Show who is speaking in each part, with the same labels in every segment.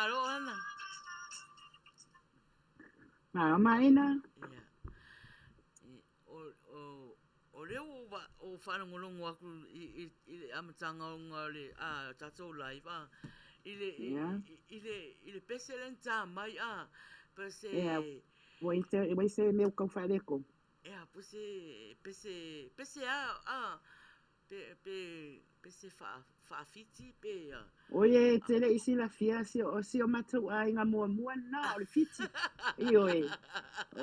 Speaker 1: Malo Ohana.
Speaker 2: Malo Maina.
Speaker 1: Ia. O, o, o lea ua ou faalogologo atu i, i, i le amataga o luga o le a, tatou live a, i le,
Speaker 2: Ia.
Speaker 1: i, i le, i le pese lea na ta mai a, pe se...
Speaker 2: Ia, ua i se, ua i se mea ua tau faaletonu.
Speaker 1: Ia, pe se, pe se, pe se a, a, Pe, pe, pe se faa, faafiti pe a.
Speaker 2: Oi e te le i silafia si o, si o matou aiga muamua lena o le Fiti. Ioe.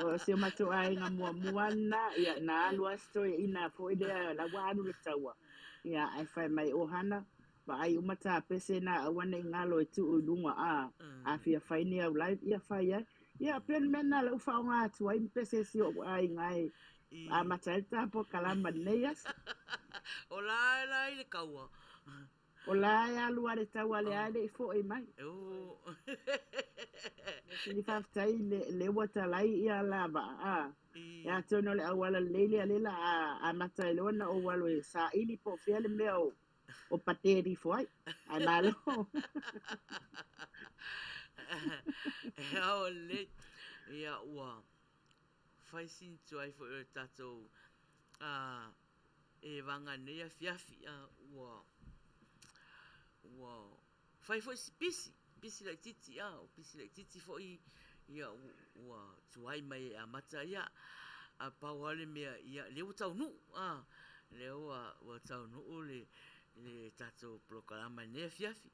Speaker 2: O si o matou aiga muamua lena, ia na alu lava si toeaina foi lea la ua alu i le taua. Ia ae fai mai, Ohana, vaai uma ta pese na aua ne i galo e tuu i luga a, a fia fai ni au live, ia fai ai. Ia pei o le mea lena o lea ua faaaoga atu ai pese a si ou aiga e amata ai le ta polokalama i lenei aso.
Speaker 1: O la e la i le taua.
Speaker 2: O la e alu lava i le taua lea e le i foi mai. Sili faafetai le ua talai ia la vaa a. E atonu o le auala lelei lea lea o le a amata ai loa ona ou alu e saili po o fea le mea o patē ifo ai. Ae malo.
Speaker 1: E ao lelei. Ia ua fai sini tuai foi o le tatou e vaga nei afiafi ua ua fai foi si pisi, pisi laitiiti a, o pisi laitiiti foi ia ua tuai mai e amata ia a pau lava le mea ia lea ua taunuu a, lea ua ua taunuu le le tatou polokalama i lenei afiafi.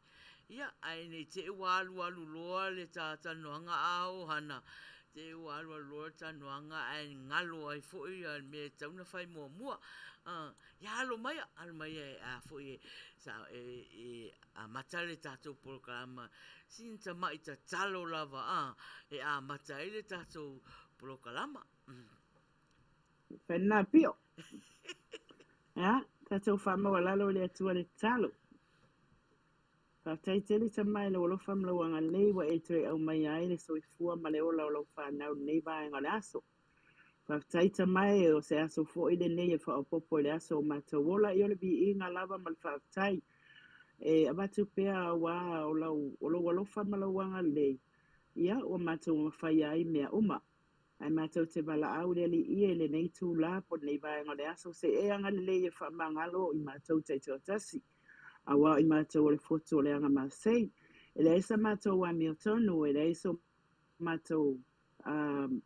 Speaker 1: Ia, ae ne i te i ua alualu loa le talanoaga a o hana, te i ua alualu loa le talanoaga ae galo ai foi le mea e tatau ona fai muamua. Ia alo maia, alo maia e a foi e, sa, e, e amata le tatou polokalama, sina tamai tatalo lava a, e amata ai le tatou polokalama.
Speaker 2: Fai lena pio. Ia, tatou faamaualalo i le Atua le tatalo. Faafetai tele Tama i lou alofa ma lou agalelei ua e toe aumaia ai le soifua ma le ola o lau fanau i lenei vaega o le aso. Faafetai Tama e o se aso foi lenei e faaopoopo i le aso o matou ola i o le viiga lava ma le faafetai e avatu pea auā o lau, o lou alofa ma lou agalelei, ia ua matou mafaia ai mea uma. Ae matou te valaau i le Alii e i lenei itula po o lenei vaega o le aso, se e agalelei e faamagalo i matou taitoatasi, aua o i matou o le fotu o le aga masei. E leai sa matou amiotonu, e leai so matou um,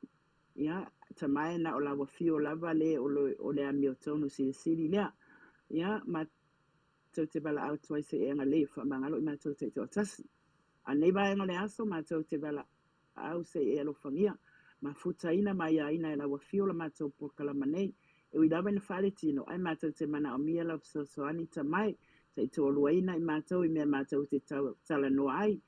Speaker 2: ia, tama e na o lau afio lava le o le, o le amiotonu silisili lea. Ia, matou te valaau atu ai se e agalelei e faamagalo i matou taitoatasi. A lenei vaega o le aso, matou te valaau au se i e alofagia, mafutaina ma aiaina e lau Afio la matou polokalama nei. E ui lava ina faaletino, ae matou te manaomia lau fesoasoani tamai, taitoaluaina i matou i mea matou te talanoa ai.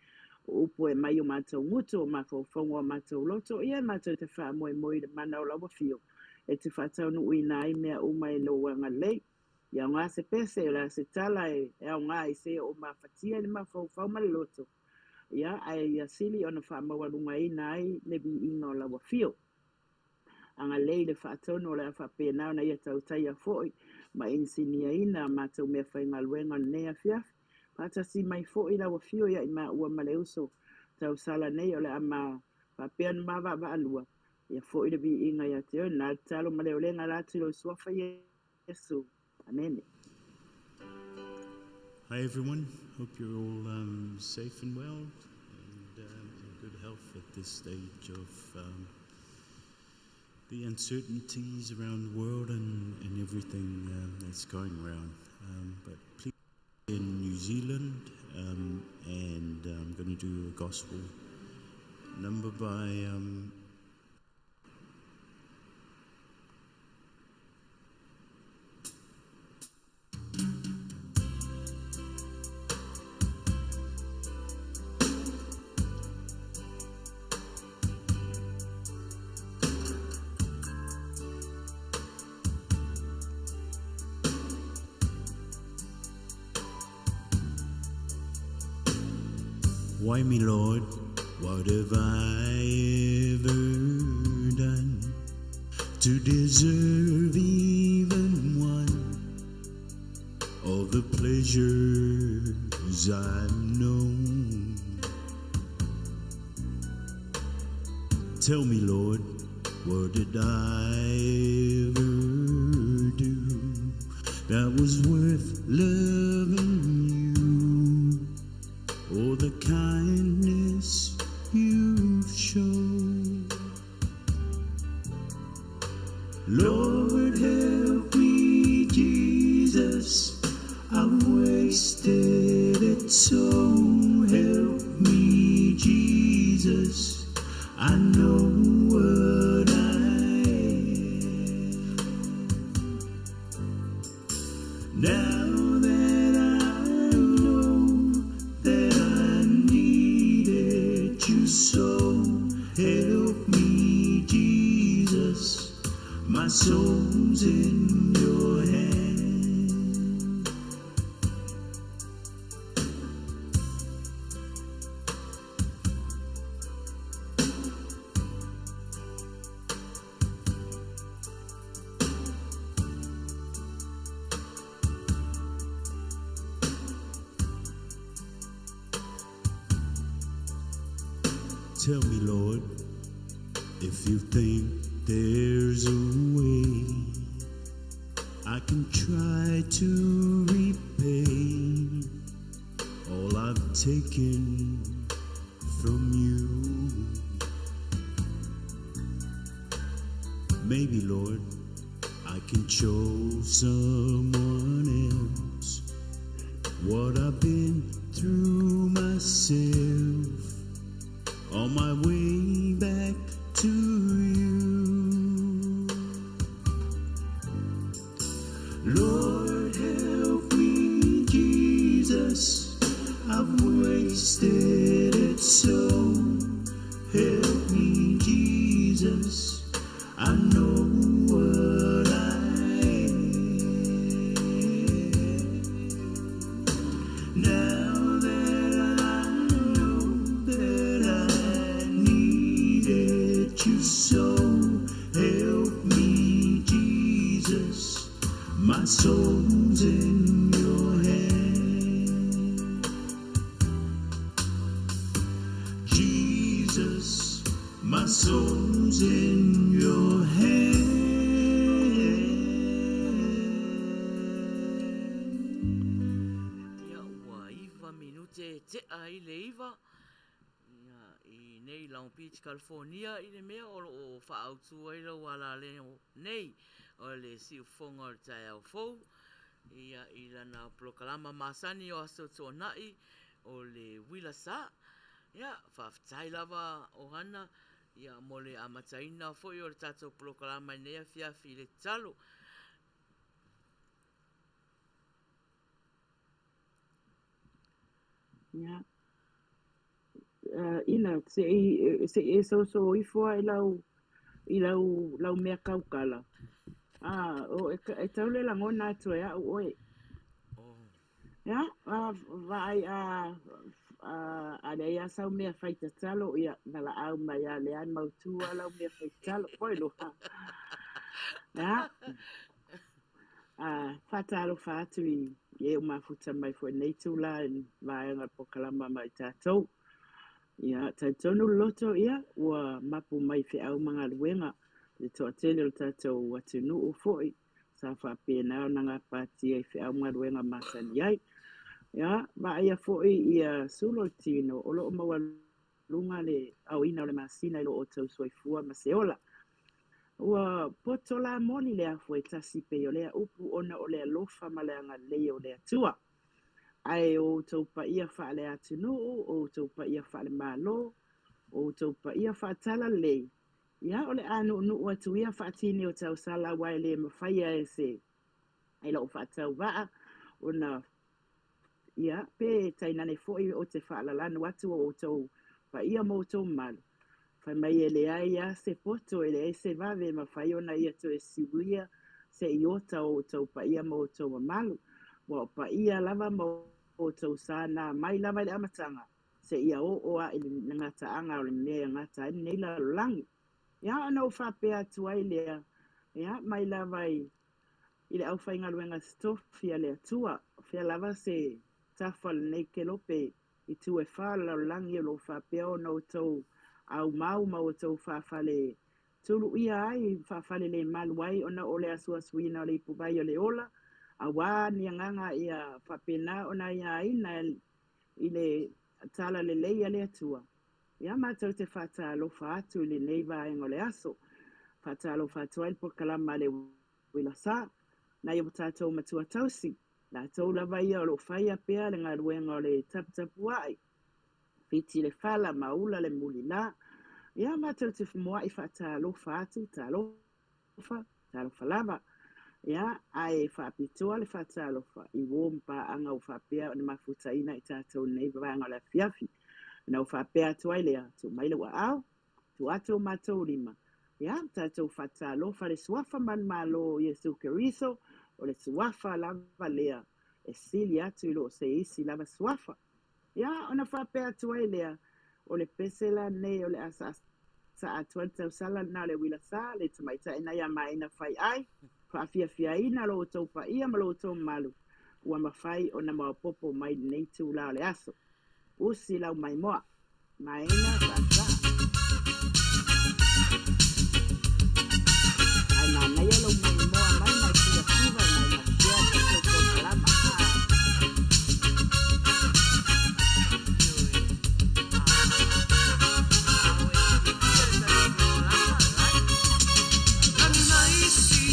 Speaker 2: O upu e aumai i o matou gutu, o mafaufauga o a matou loto, ia e matou te faamoemoe i le mana o lau Afio e te faataunuuina ai mea uma i lou agalelei. Ia aoga se pese, o le a se tala e aoga i se o mafatia i le mafaufau ma le loto, Ia, ae ia sili ona faamaualugaina ai le viiga o lau afio. Agalelei le faatonu o le a faapena ona ia tautaia foi ma inisiniaina a matou meafaigaluega o lenei afiafi. Faatasi mai foi lau afio ia i maua ma le uso tausala nei o le a ma faapea ona ma vaavaalua. Ia foi le viiga ia te oe, na le tatalo ma le olega la atu i lou suafa Iesu. Amene.
Speaker 3: Hi everyone, hope you're all um, safe and well and um, in good health at this stage of um, the uncertainties around the world and, and everything um, that's going around. Um, but please in New Zealand um, and I'm going to do a gospel number by um, Why me Lord, what have I ever done to deserve even one of the pleasures I've known? Tell me, Lord, what did I ever do that was worth loving you? Oh, the kindness you've shown. Lord, help me, Jesus. I've wasted it so. Help me, Jesus. I know what I am. Now that I know that I needed you so, help me, Jesus. My soul's in your hand. Tell me, Lord, if you think there's a way I can try to repay all I've taken from you. Maybe, Lord, I can show someone else what I've been through myself on my way back to you. Lord, help me, Jesus. I've wasted it so. Help me, Jesus. I know what I am. Now that I know that I needed you so, help me, Jesus. My soul's in your hand. Jesus, my soul's in your hand.
Speaker 1: Ia, ua 9 minute tea i le 9, ia, i nei Long Beach, California, i le mea o lo o faaautu ai lau alaleo nei o le siufofoga o le taeao fou, ia, i lana polokalama masani o Aso Toonai o le Uila Sa. Ia, faafetai lava Ohana, ia, mo le amataina foi o le tatou polokalama i lenei afiafi i le tatalo.
Speaker 2: Ia. Ina, se i, se i e soso ifo ai lau, i lau, lau mea kaukala. Ah, o, e, e tau le lagona atu e au oe.
Speaker 1: Oh.
Speaker 2: Ia, a, vaai a, a, a leai a sau mea fai tatalo, ia, valaau mai a lea mautu a lau mea fai tatalo. Oi loha. Ia, a, whātalofa atu i, i e o mafuta mai foi nei tūlā i vaega polokalama mai tātou. Ia, talitonu le loto, ia, ua mapu mai feau ma galuega le toatele o le tatou atunuu foi sa faapena ona gapatia i feau ma galuega masani ai. Ia, vaaia foi ia sulu o le tino o lo o maualuga le aoina o le masina i lo outou soifua ma se ola. Ua poto la moni le afu e tasi pei o lea upu ona o le alofa ma le agalelei o le Atua. Ae o outou paia faale-atunuu, o outou paia faale-Malo, o outou paia faatalalelei, ia o le a nuunuu atu ia faatini o tausala aua e le mafaia e se e lou faatauvaa ona ia pe tainane foi o te faalalanu atu o outou paia ma outou mamalu. Fai mai e leai a se poto, e leai se vave e mafai ona ia toe siuia se i ota o outou paia ma outou mamalu. Ua o paia lava ma outou sa nā mai lava i le amataga, se ia oo a i le gataaga o le mea e gata ai lenei lalolagi. Ia, ona ou faapea atu ai lea, ia, mai lava i, i le aufaigaluega totofi a le Atua, fea lava se tafa o lenei kelope i itu e fa o le lalolagi o lo o faapea ona outou aumau ma ua outou faafale tuluia ai, faafalelemalu ai ona o le asuasuina o le ipuvai o le ola, auā ni agaga ia faapena ona aiaina i le talalelei a le Atua. Ia matou te faatalofa atu i lenei vaega o le aso. Faatalofa atu ai le polokalama a le Uila Sa, nai o tatou matua tausi, latou lava ia o lo o faia pea le galuega o le taputapuai, fiti le fala ma ula le mulila. Ia matou te muai faatalofa atu, talofa, talofa lava. Ia, ae faapitoa le faatalofa i uo ma paaga ua faapea ona mafutaina i tatou nei vaega o le afiafi. Na ua faapea atu ai lea, tuu mai lou aao, tuu atu o matou lima. Ia, tatou faatalofa le suafa manumalo o Iesu Keriso, o le suafa lava lea e sili atu i lo se isi lava suafa. Ia, ona faapea atu ai lea, o le pese lenei o le asaasaa atu ai le tausala lena o le uila sa, le tamaitai nai a Maina Faiai, faafiafiaina lo outou paia ma lo outou mamalu, ua mafai ona maopoopo mai lenei itulā o le aso. Usi lau maimoa. Maina saasaa. Ae manaia lou maimoa mai ma e silasila mai ma share tatou polokalama.
Speaker 1: Ioe. A ua e fiafia i le tatou polokalama, right? Ia, share, share.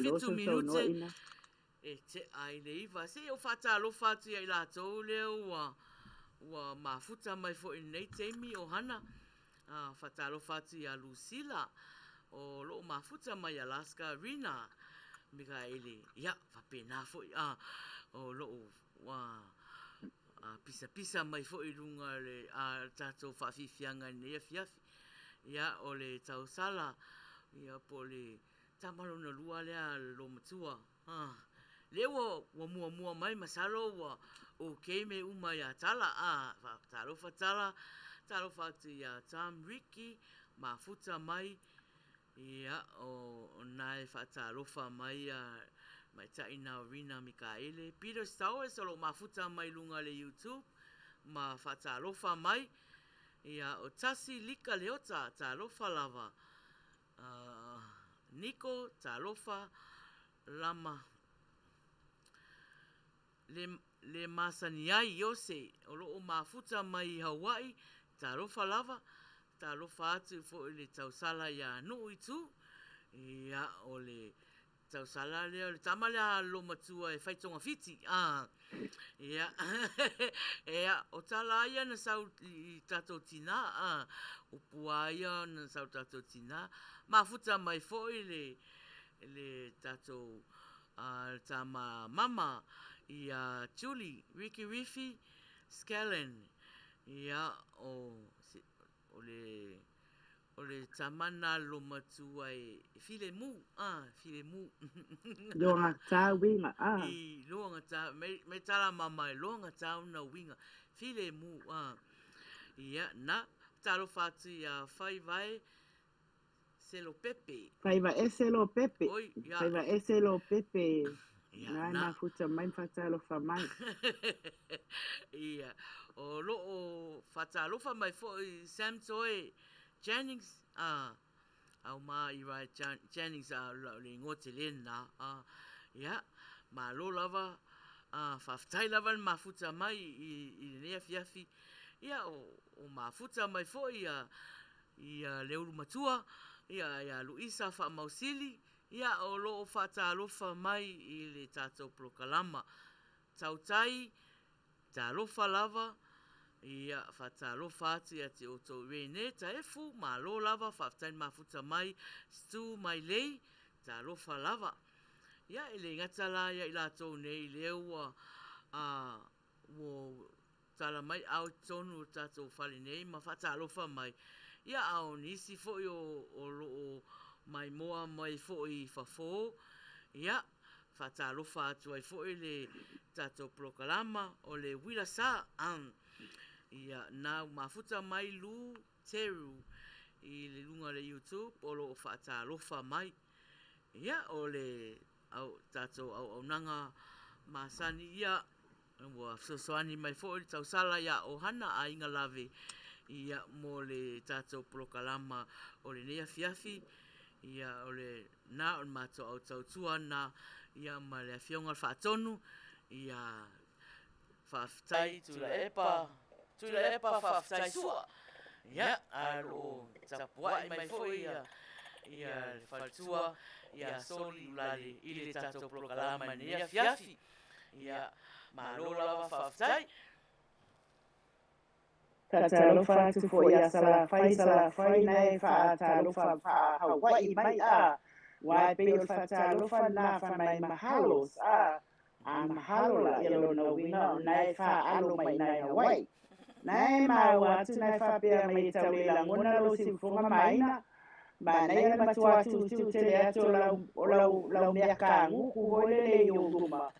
Speaker 2: Malo
Speaker 1: 7 minute
Speaker 2: sausaunoaina.
Speaker 1: e tea ai le 9. Se i ou faatalofa atu ia i latou lea ua mafuta mai foi i lenei taimi o Hana. Faatalofa atu ia Lucila o loo mafuta mai Alaska, Rina Mikaele, ia faapena foi o loo pisapisa mai foi i luga o le tatou faafiafiaga i lenei afiafi. Ia, o le tausala, ia, po o le tama lona lua lea a le loomatua. Lea ua muamua mai, masalo ua okay me uma ia Tala. Talofa Tala, talofa atu ia Tom Ricky, mafuta mai. Ia, o na e faatalofa mai a maitai na Rina Mikaele. Peter Stowers o loo mafuta mai luga le YouTube ma faatalofa mai. Ia, o Tasi Lika Leota, talofa lava. Nico, talofa lama. Le masani ai Iose, o loo mafuta mai i Hawaii, talofa lava. Talofa atu foi le tausala ia Nuu i tu. Ia, o le tausala lea, o le tama lea lo matua e whaitonga fiti. Ia, ia, o tala ia na sau i tātou tina, o pua ia na sau tātou tina. Mafuta mai foi le tātou tama mama ia Julie, Ricky Riffy, Scallon. Ia, o le tama na lo matua e filemu, filemu.
Speaker 2: Loa ngata winga,
Speaker 1: I loa ngata, me tala mama e loa ngata una winga, filemu, Ia, na, talofa atu ia Faivae Selo Pepe.
Speaker 2: Faivae Selo Pepe.
Speaker 1: Oi, ia.
Speaker 2: Faivae Selo Pepe.
Speaker 1: Ia,
Speaker 2: na.
Speaker 1: Na.
Speaker 2: Mafuta mai fatalofa mai.
Speaker 1: Ia, o loo fatalofa mai foi Sam Toe Jennings, au ma i rai Jennings, le ingoa tele na, ia, malo lava, faafetai lava le mafuta mai i lenei afiafi. Ia, o mafuta mai foi ia le ulu matua, ia Luisa Faamausili, ia, o loo faatalofa mai i le tatou polokalama. Tautai, talofa lava, ia, faatalofa atu ia te outou Rene Taefu, malo lava, faafetai mafuta mai, Stu Mailei, talofa lava. Ia, e le gata la ia i latou nei lea ua tala mai au tonu o tatou fale nei ma faatalofa mai. Ia, a o nisi foi o loo mai moa mai foi i fafo, ia, faatalofa atu ai foi le tatou polokalama o le Uila Sa. Ia, na mafuta mai Lu Teru i le luga o le YouTube o loo faatalofa mai. Ia, o le tatou auaunaga masani ia, ua fesoasoani mai foi le tausala ia Ohana Aiga Lave, ia, mo le tatou polokalama o lenei afiafi. Ia, o le na o le matou au tautua na, ia, ma le afioga le faatonu, ia, faafetai Tuilaepa, Tuilaepa faafetai sua. Ia, a loo tapuai mai foi ia le faletua, ia Soli Ulale i le tatou polokalama i lenei afiafi. Ia, malo lava faafetai.
Speaker 2: Faatalofa atu foi ia Salafai, Salafai na e faatalofa faa-Hawaii mai a. Wa e pei o le faatalofa na fa mai mahalos a. A mahalo la ia lona uiga o na e faalo mai nai Hawaii. Na e maua atu na e faapea mai e tau le lagona lou siufofoga maina. Manaia le matua tutu tele atu o lau mea kaguku foi lele i ou luma.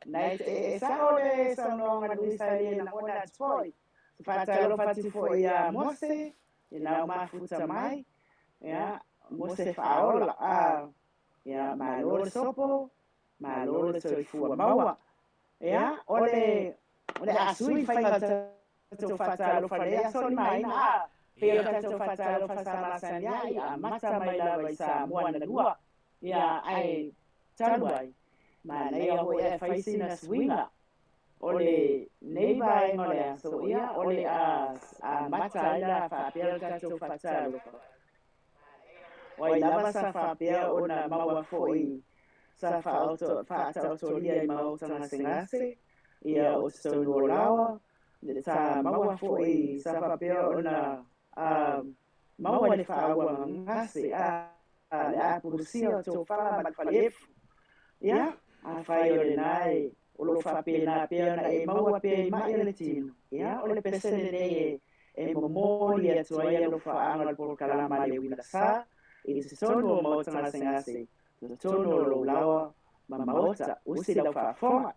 Speaker 2: Na e sao le saunoaga Luisa e le lagona atu foi. Faatalofa atu foi ia Mose, i nau mafuta mai. Ia, Mose faaola. Ia, malo le sopo, malo le soifua maua. Ia, o le asui faiga tatou faatalofa lea soli maina. Pei o tatou faatalofa sa masani ai, a mata mai lava i Samoa na lua. Ia, ai talu ai. Manaia hoi e fai sina suiga. O le nei vaega o le aso, ia, o le a mata ai la faapea le tatou faatalofa. O ai lava sa faapea ona maua foi sa faataotolia i maota gasegase, ia o totonu o laoa, sa maua foi sa faapea ona maua le faaauagagase le apulusia o tofala ma le faleefu. Ia, afai o lena e o loo faapena pea ona e maua pea i mai le tino. Ia, o le pese lenei e momoli atu ai alofaaga o le polokalama a le uila sa i totonu o maota gasegase, totonu o lou laoa ma maota usi lau faafofoga.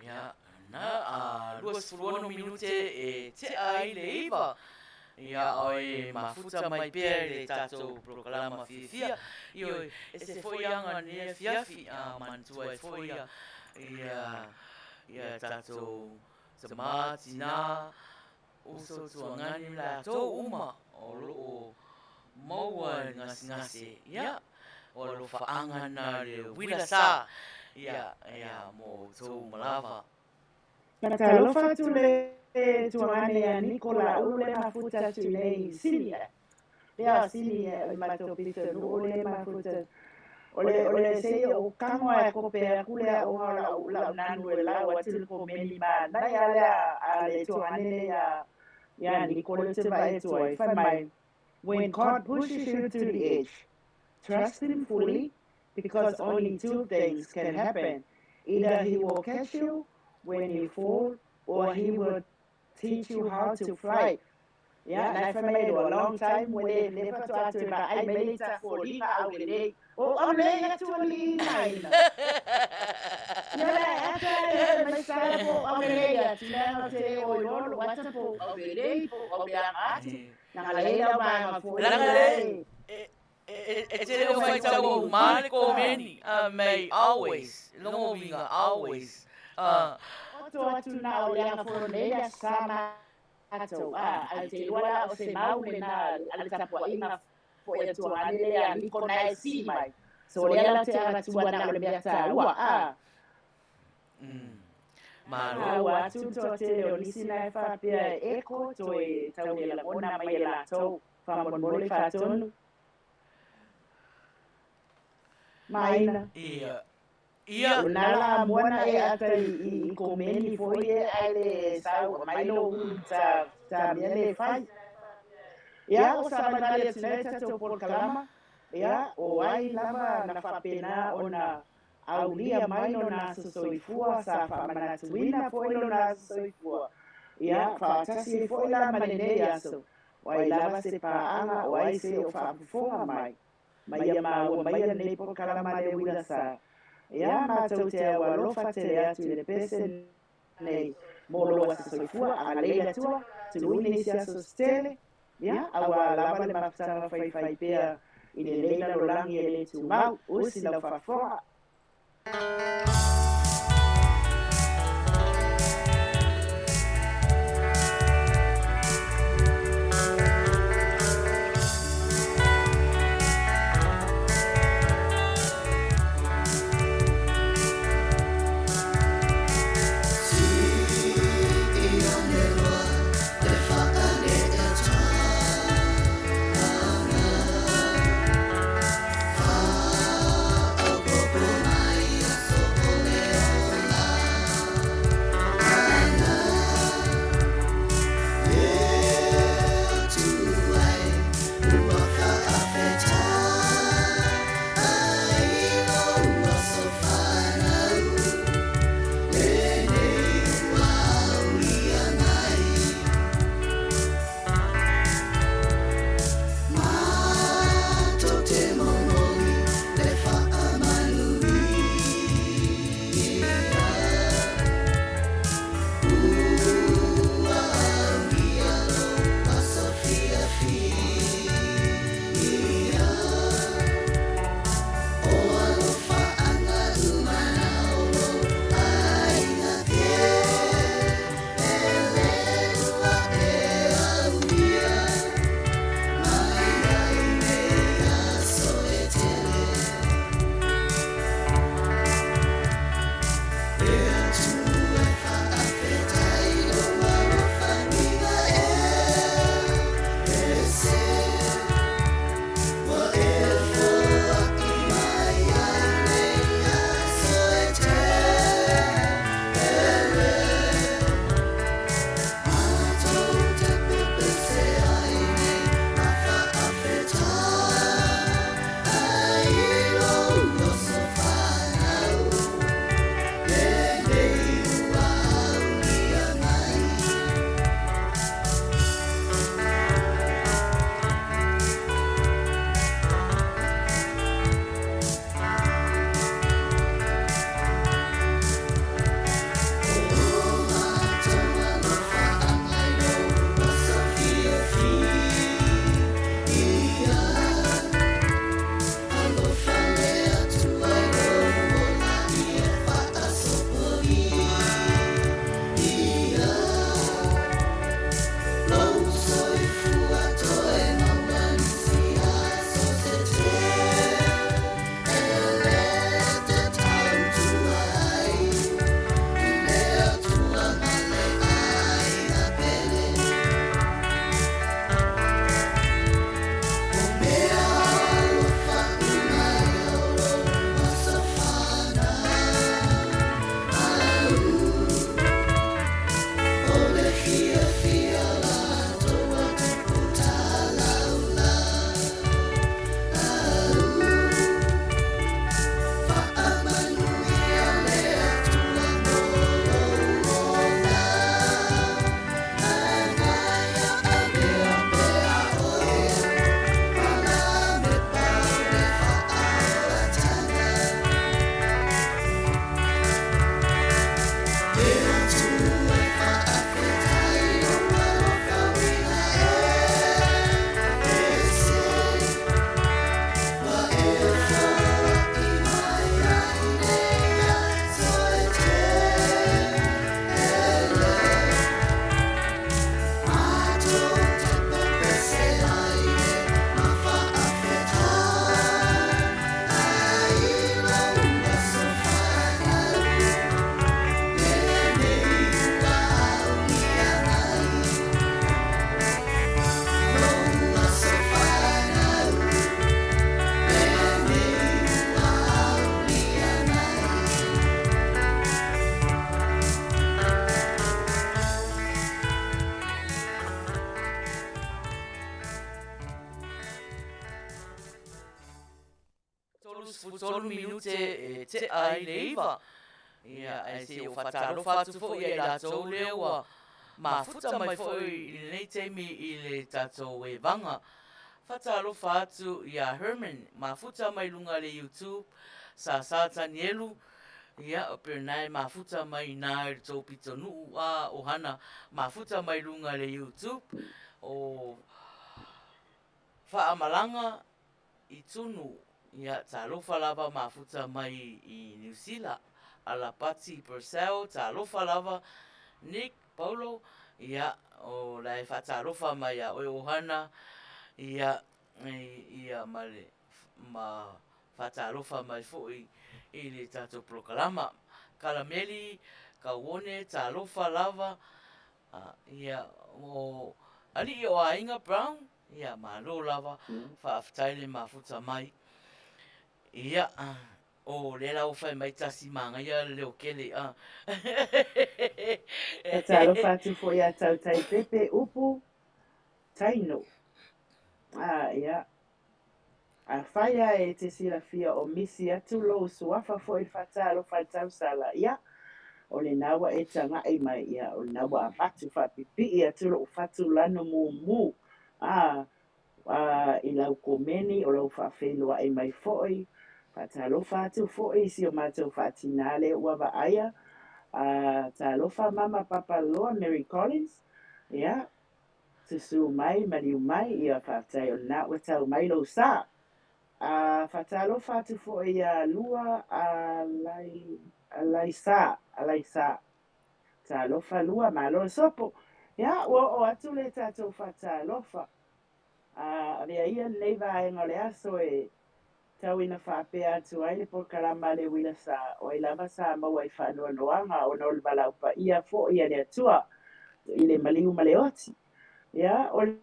Speaker 1: Ia, na a 26 minute e tea ai le 9. Ia, oe mafuta mai pea i le tatou polokalama fiafia. Ioe, e se foi aga nei afiafi, a manatua ai foi ia, ia, ia tatou tamā, tinā, uso, tuagani ma latou uma o loo Maua le gasegase, ia, o alofaaga na le uila sa, ia, ia, mo outou uma lava.
Speaker 2: Faatalofa atu le tuagane ia Niko Laulu le mafuta atu i nei i Sini lea o Sini o le matou pitonuu le mafuta o le o le se o kango a kope aku lea o nga lau lau nanu e lau atu le komeni manaia lea a le tuagane le ia ia Niko le te vaai atu ai fai mai. When God pushes you to the edge, trust Him fully because only two things can happen. Either He will catch you when you fall or He will teach you how to fly. Ya, na fai mai a long time ua le le faatoa atu e vaai mai le tafoliga aulelei o aulelei atu o ligaina. Ia le ata e mai sa po aulelei atu leaga ou te le o iloa lou ata po o aulelei po o auleaga atu. Leaga la e i ai lau vaega foi
Speaker 1: Leaga
Speaker 2: lea
Speaker 1: le
Speaker 2: e.
Speaker 1: e, e te le o faitau o uma le komeni, may always, logo uiga always.
Speaker 2: Oto atu na o leaga foi o nei aso sa matou, a, ae te iloa la o se mau lena a le tapuaiga foi a Tuagane lea a Niko na e sii mai. So lea la te avatua na o le mea taua, a.
Speaker 1: Malo.
Speaker 2: Taua atu le toatele o nisi na e faapea e echo toe tau le lagona mai e latou faamolemole faatonu. Maina.
Speaker 1: Ia. Ia.
Speaker 2: O na la moana e ata i i komeni foi e ae le sau mai lo ulu ta ta mea le fai. Ia o sa falimali atu nei tatou polokalama, ia o ai lava na faapena ona aulia mai lona aso soifua sa faamanatuina foi lona aso soifua. Ia faatasi ai foi la ma lenei aso, o ai lava se paaga o ai se o faafofoga mai. Ma ia maua maia lenei polokalama le uila sa. Ia matou te au alofa tele atu i le pese nei mo lou aso soifua, agalelei le Atua, tuluina i se aso se tele, ia, auā lava le mafutaga faifai pea i lenei lalolagi e le tumau, usi lau faafofoga.
Speaker 1: 13 minute e tea ai le 9. Ia, ae se i ou faatalofa atu foi ia i latou lea ua mafuta mai foi i lenei taimi i le tatou evaga. Faatalofa atu ia Herman, mafuta mai luga le YouTube, Sasa Tanielu, ia, pei o lena e mafuta mai i ina i le tou pitonuu a ohana, mafuta mai luga le YouTube, o Faamalaga i Tunu, ia talofa lava mafuta mai i Niu Sila, Alapati Purcell, talofa lava, Nick Paulo, ia o la e faatalofa mai ia oe ohana, ia ia ma le ma faatalofa mai foi i le tatou polokalama. Kalameli Kauone, talofa lava, Ia, o Alii o Aiga Brown, ia malo lava, faafetai le mafuta mai. Ia, o lea la ua fai mai tasi manaia le leo kele a.
Speaker 2: Talofa atu foi ia Tautai Pepe Upu Taino. Ah, ia. Afai lava e te silafia o misi atu lou suafa foi i le faatalofa i le tausala, ia, o lena ua e taga'i mai, ia, o lena ua avatu faapipii atu lo'u fatu lanu mumu, a, a, i lau komeni, o lau faafeiloai mai foi. Faatalofa atu foi i si o matou faatinā lea ua vaaia, a, talofa mama Papaloa Mary Collins, ia, Susu mai, maliu mai, ia faafetai o lena ua tau mai lou sa. A faatalofa atu foi ia Lua Alai, Alaisa, Alaisa. Talofa Lua, malo le sopo. Ia, ua oo atu le tatou faatalofa. A avea ia lenei vaega o le aso e Tau ina faapea atu ai le polokalama a le uila sa, o ai lava sa maua i faanoanoaga ona o le valaau paia foi a le Atua i le maliu ma le oti. Ia, o le,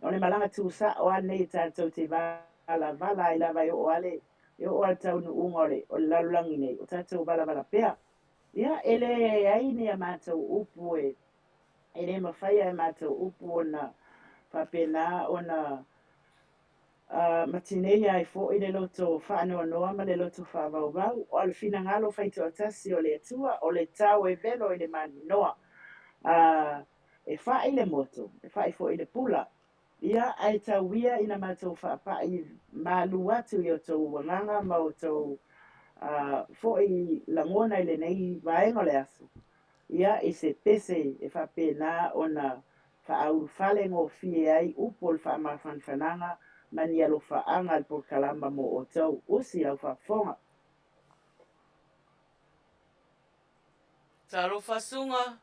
Speaker 2: o le malaga tusa'o lava lenei e tatou te valavala ai lava e oo lava le, e oo lava le taunuuga o le, o le lalolagi nei, o tatou valavala pea. Ia, e leai ni a matou upu e, e le mafaia e matou upu ona faapena ona A matinei ai foi le loto faanoanoa ma le loto faavauvau, o le finagalo faitoatasi o le Atua, o le tau e velo i le maninoa. A e fa'i le moto, e fa'i foi le pula. Ia, ae tau ia ina matou faapa'i malu atu i outou agaga ma outou foi lagona i lenei vaega o le aso, ia, i se pese e faapena ona faaulufale gofie ai upu o le faamafanafanaga ma ni alofaaga a le polokalama mo outou. Usi lau faafofoga.
Speaker 1: Talofa Suga,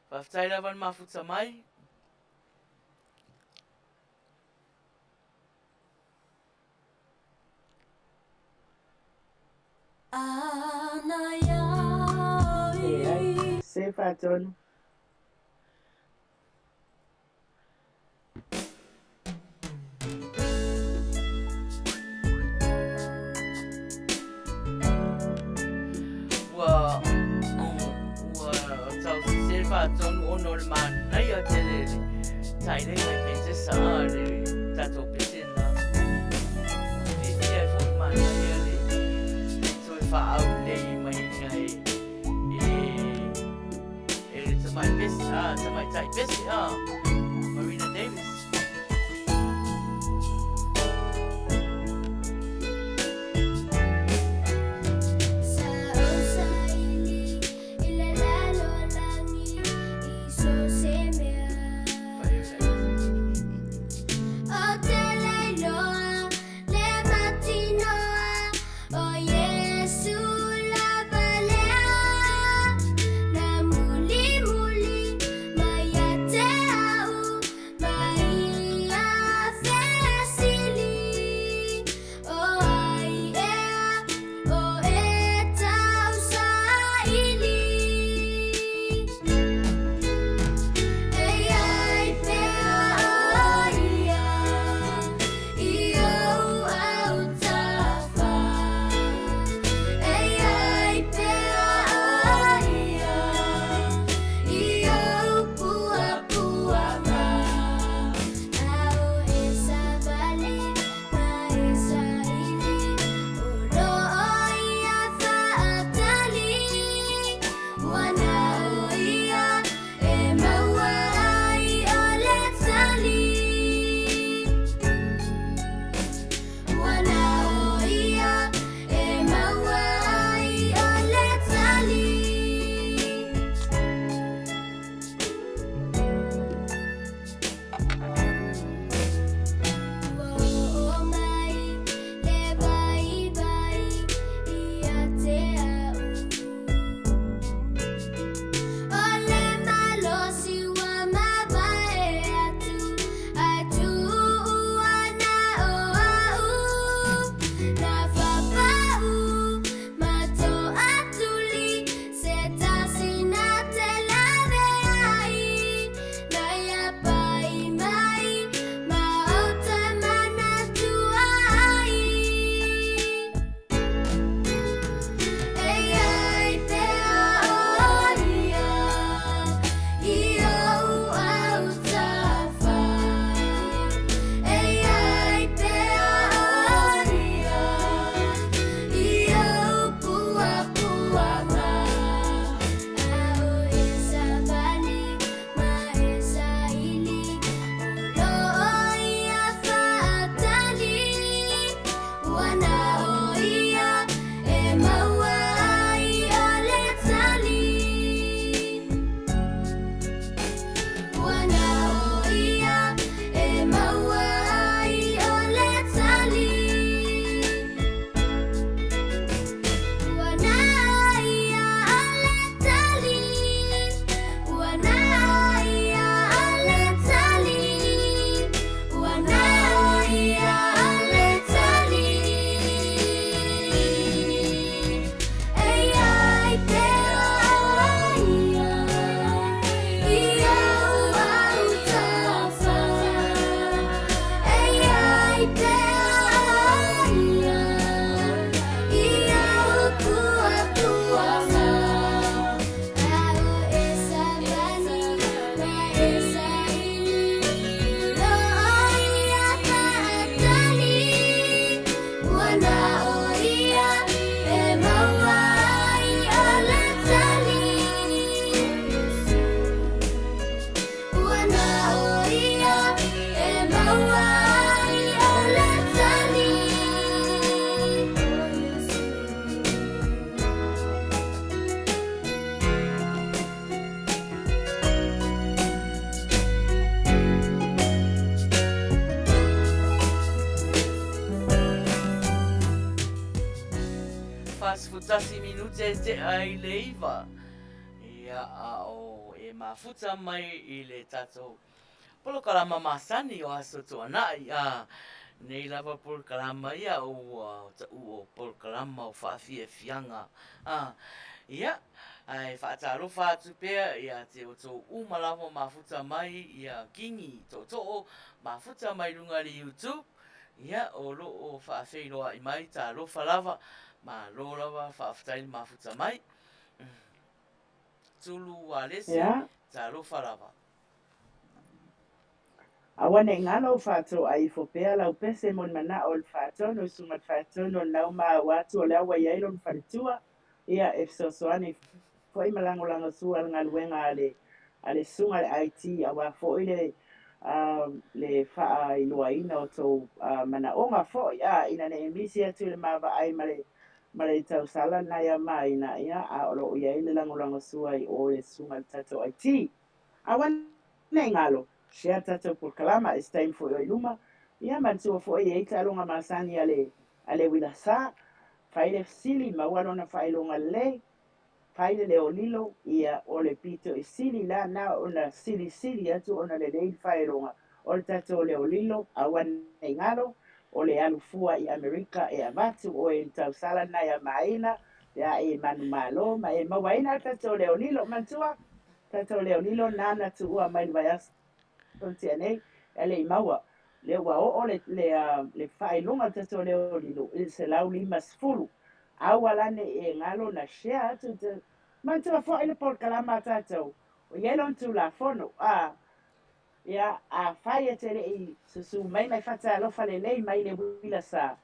Speaker 1: faafetai lava le mafuta mai.
Speaker 2: Leai, se faatonu.
Speaker 1: Ua ua tau sese le faatonu ona o le manaia tele le tailega i Petesa a le tatou pese na. Fiafia ai foi manaia le toe faaulei maiga e e le tamai pese a tamaitai pese a Marina Davis. 41 minute e tea i le 9. Ia, a o e mafuta mai i le tatou polokalama masani o Aso Tuanai, a nei lava polokalama ia ua ta'u o polokalama o faafiafiaga. A, ia, ae faatalofa atu pea ia te outou uma lava mafuta mai ia Kingi Tootoo mafuta mai luga i le YouTube, ia, o lo o faafeiloai mai, talofa lava, malo lava, faafetai le mafuta mai. Tulu Alesi, talofa lava.
Speaker 2: Aua ne i galo, faatoa ifo pea lau pese mo ni manao o le faatonu, susuga i le faatonu o lena ua maua atu o lea ua i ai lona faletua, ia e fesoasoani foi ma lagolagosua i le galuega a le a le susuga i le IT aua foi le le faailoaina o tou manaoga foi, a ina ne i misi atu i le ma vaai ma le ma le tausala lena ia Maina, ia a o lo o i ai le lagolagosua i o i le susuga i le tatou IT. Aua ne i galo, share tatou polokalama i se taimi foi o i luma. Ia manatua foi e i ai taaloga masani a le a le uila sa. Fai le fesili, maua lona faailoga lelei. Fai le leo lilo, ia o le pito i sili la na ona silisili atu ona lelei le faailoga o le tatou leo lilo. Aua ne i galo, o le alu fua i Amerika e avatu oe i le tausala lena ia Maina, pe a e manumalo ma e mauaina le tatou leo lilo. Manatua, tatou leo lilo nana tuua mai le vaiaso na tea nei, e le i maua. Lea ua oo le, le, le faailoga o le tatou leo lilo i le 150. Aua la ne i e galo na share atu te manatua foi le polokalama a tatou, o i ai lona Tulafono, a, ia, afai e te le i susu mai mai fataalofa lelei mai le uila sa,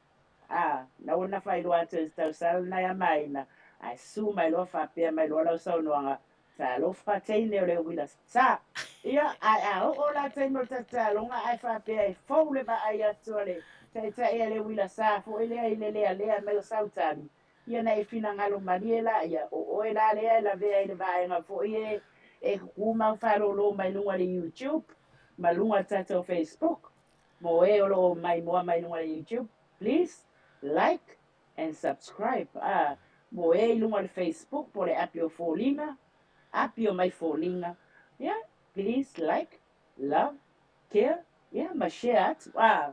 Speaker 2: a, na ua nafa ai loa atu e se tausala lena ia Maina, ae susu mai loa faapea mai loa lau saunoaga, Talofa teine o le uila sa. Ia, ae a oo la taimi o le tataloga ae faapea e fou le vaai atu a le taitai a le uila sa foi lea i le lealea mai o Sautali, ia na e finagalo malie la ia, o oe la lea e lavea i le vaega foi e e kuku mau faalōlō mai luga i le YouTube. ma luga o le tatou Facebook. Mo e o lo o maimoa mai luga o le YouTube, please like and subscribe. A, mo e i luga o le Facebook po o le api o Foliga, api o mai Foliga, ia, please like, love, care, ia, ma share atu. A,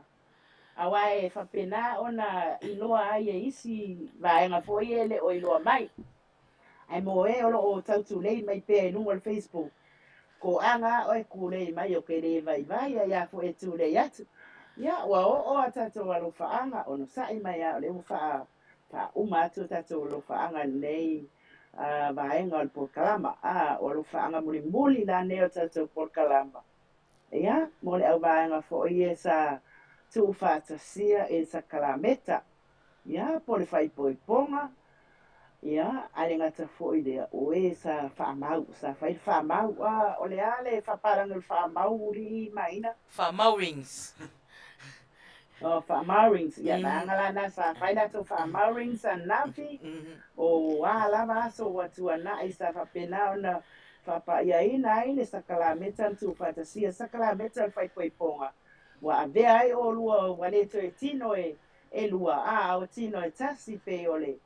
Speaker 2: aua e faapena ona iloa ai e isi vaega foi e le o iloa mai. Ae mo e o lo o tautulei mai pea i luga o le Facebook, Koaga a oe kulei mai o ke le vaivai a ia foi e tulei atu. Ia, ua oo a tatou alofaaga, onosai mai a o lea ua faa, faauma atu a tatou alofaaga i lenei vaega o le polokalama. A, o alofaaga mulimuli la nei o le tatou polokalama. Ia, mo le auvaega foi e sa tuufaatasia i le sakalameta. Ia, po o le faaipoipoga, ia, ae le gata foi i lea, o e sa faamau, sa fai le faamau. A, o le a le faapalagi o le faamau ulii Maina?
Speaker 1: Faamau rings.
Speaker 2: Oh, faamau rings. Ia, vaega la na sa fai latou faamau rings ananafi, o a lava aso ua tuanai sa faapena ona faapaiaina ai le sakalameta na tuufaatasia, sakalameta o le faaipoipoga, ua avea ai olua ua le toe tino e elua, a o tino e tasi pei o le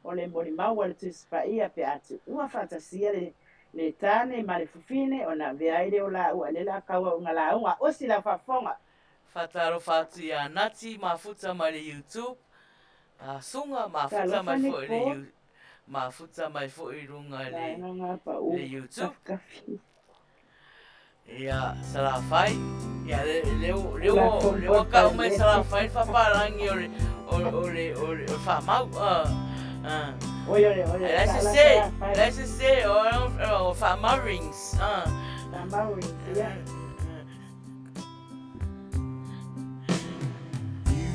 Speaker 2: o le molimau a le Tusi Paia pe a tuua faatasia le le tane ma le fafine ona avea ai lea o laua i le la kauauga lauga. Osi lau faafofoga.
Speaker 1: Faatalofa atu ia Nati mafuta mai le YouTube, a Sunga mafuta
Speaker 2: Talofa
Speaker 1: mai foi le
Speaker 2: Nicole.
Speaker 1: mafuta mai foi i luga le
Speaker 2: Vaega ngā paʻu
Speaker 1: le YouTube.
Speaker 2: kafikafi.
Speaker 1: Ia, Salafai. Ia, le, le, le,
Speaker 2: Lafo
Speaker 1: le ua kau mai
Speaker 2: palete.
Speaker 1: Salafai le fapalagi o le, o, o le, o le, o le faamau.
Speaker 2: Oi ole ole
Speaker 1: La
Speaker 2: sa
Speaker 1: se
Speaker 2: la
Speaker 1: se,
Speaker 2: Salafai.
Speaker 1: la se se, o, o faamau rings.
Speaker 2: Faamau rings, ia.
Speaker 3: You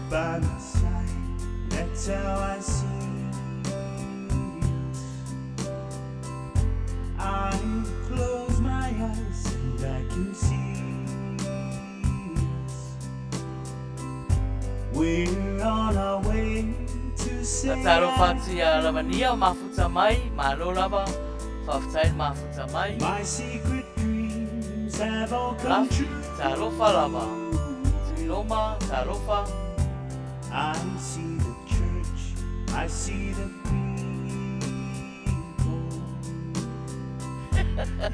Speaker 3: by my side, that's how I see it. I close my eyes and I can see us. We're on our way to say
Speaker 1: Faatalofa atu ia Lavania mafuta mai, malo lava, faafetai le mafuta mai.
Speaker 3: My secret dreams have all come
Speaker 1: Lafi,
Speaker 3: true.
Speaker 1: talofa lava. Tuiloma, talofa.
Speaker 3: I see the church, I see the people.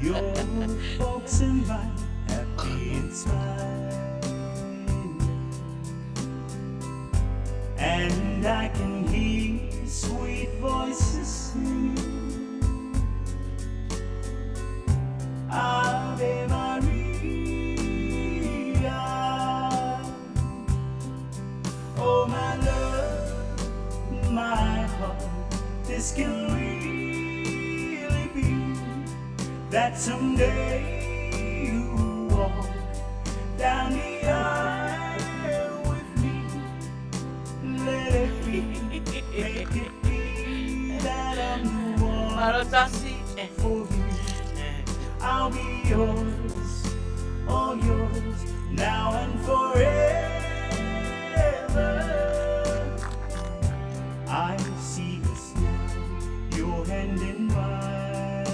Speaker 3: Your folks and mine, happy and smiling. And I can hear sweet voices singing. Ave Maria. Oh, my love, my heart, this can really be that someday you walk down the aisle with me. Let it be, make it be that I'm the one
Speaker 1: Malo tasi.
Speaker 3: for you. I'll be yours, all yours, now and forever. I see us now, your hand in mine.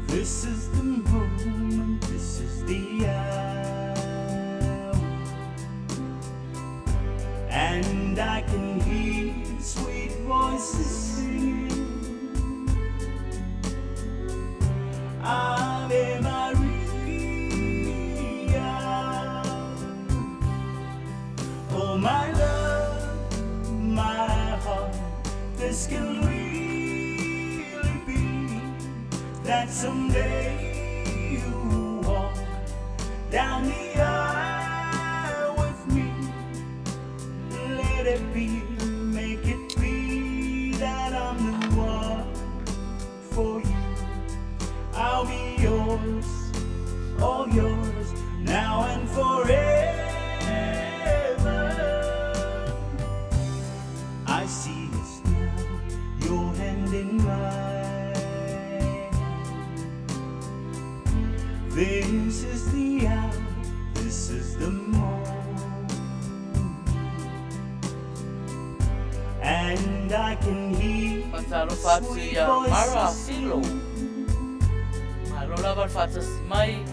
Speaker 3: This is the moment, this is the hour. And I can hear sweet voices singing. Ave Maria. Oh, my love, my heart, this can really be that someday you walk down the aisle with me. Let it be, make it be that I'm the one for you. I'll be yours, all yours, now and forever. I see us now, your hand in mine. This is the hour, this is the moment. And I can hear
Speaker 1: Faatalofa atu
Speaker 3: sweet
Speaker 1: ia Mara
Speaker 3: voices
Speaker 1: Filo.
Speaker 3: singing.
Speaker 1: lava le faatasi mai.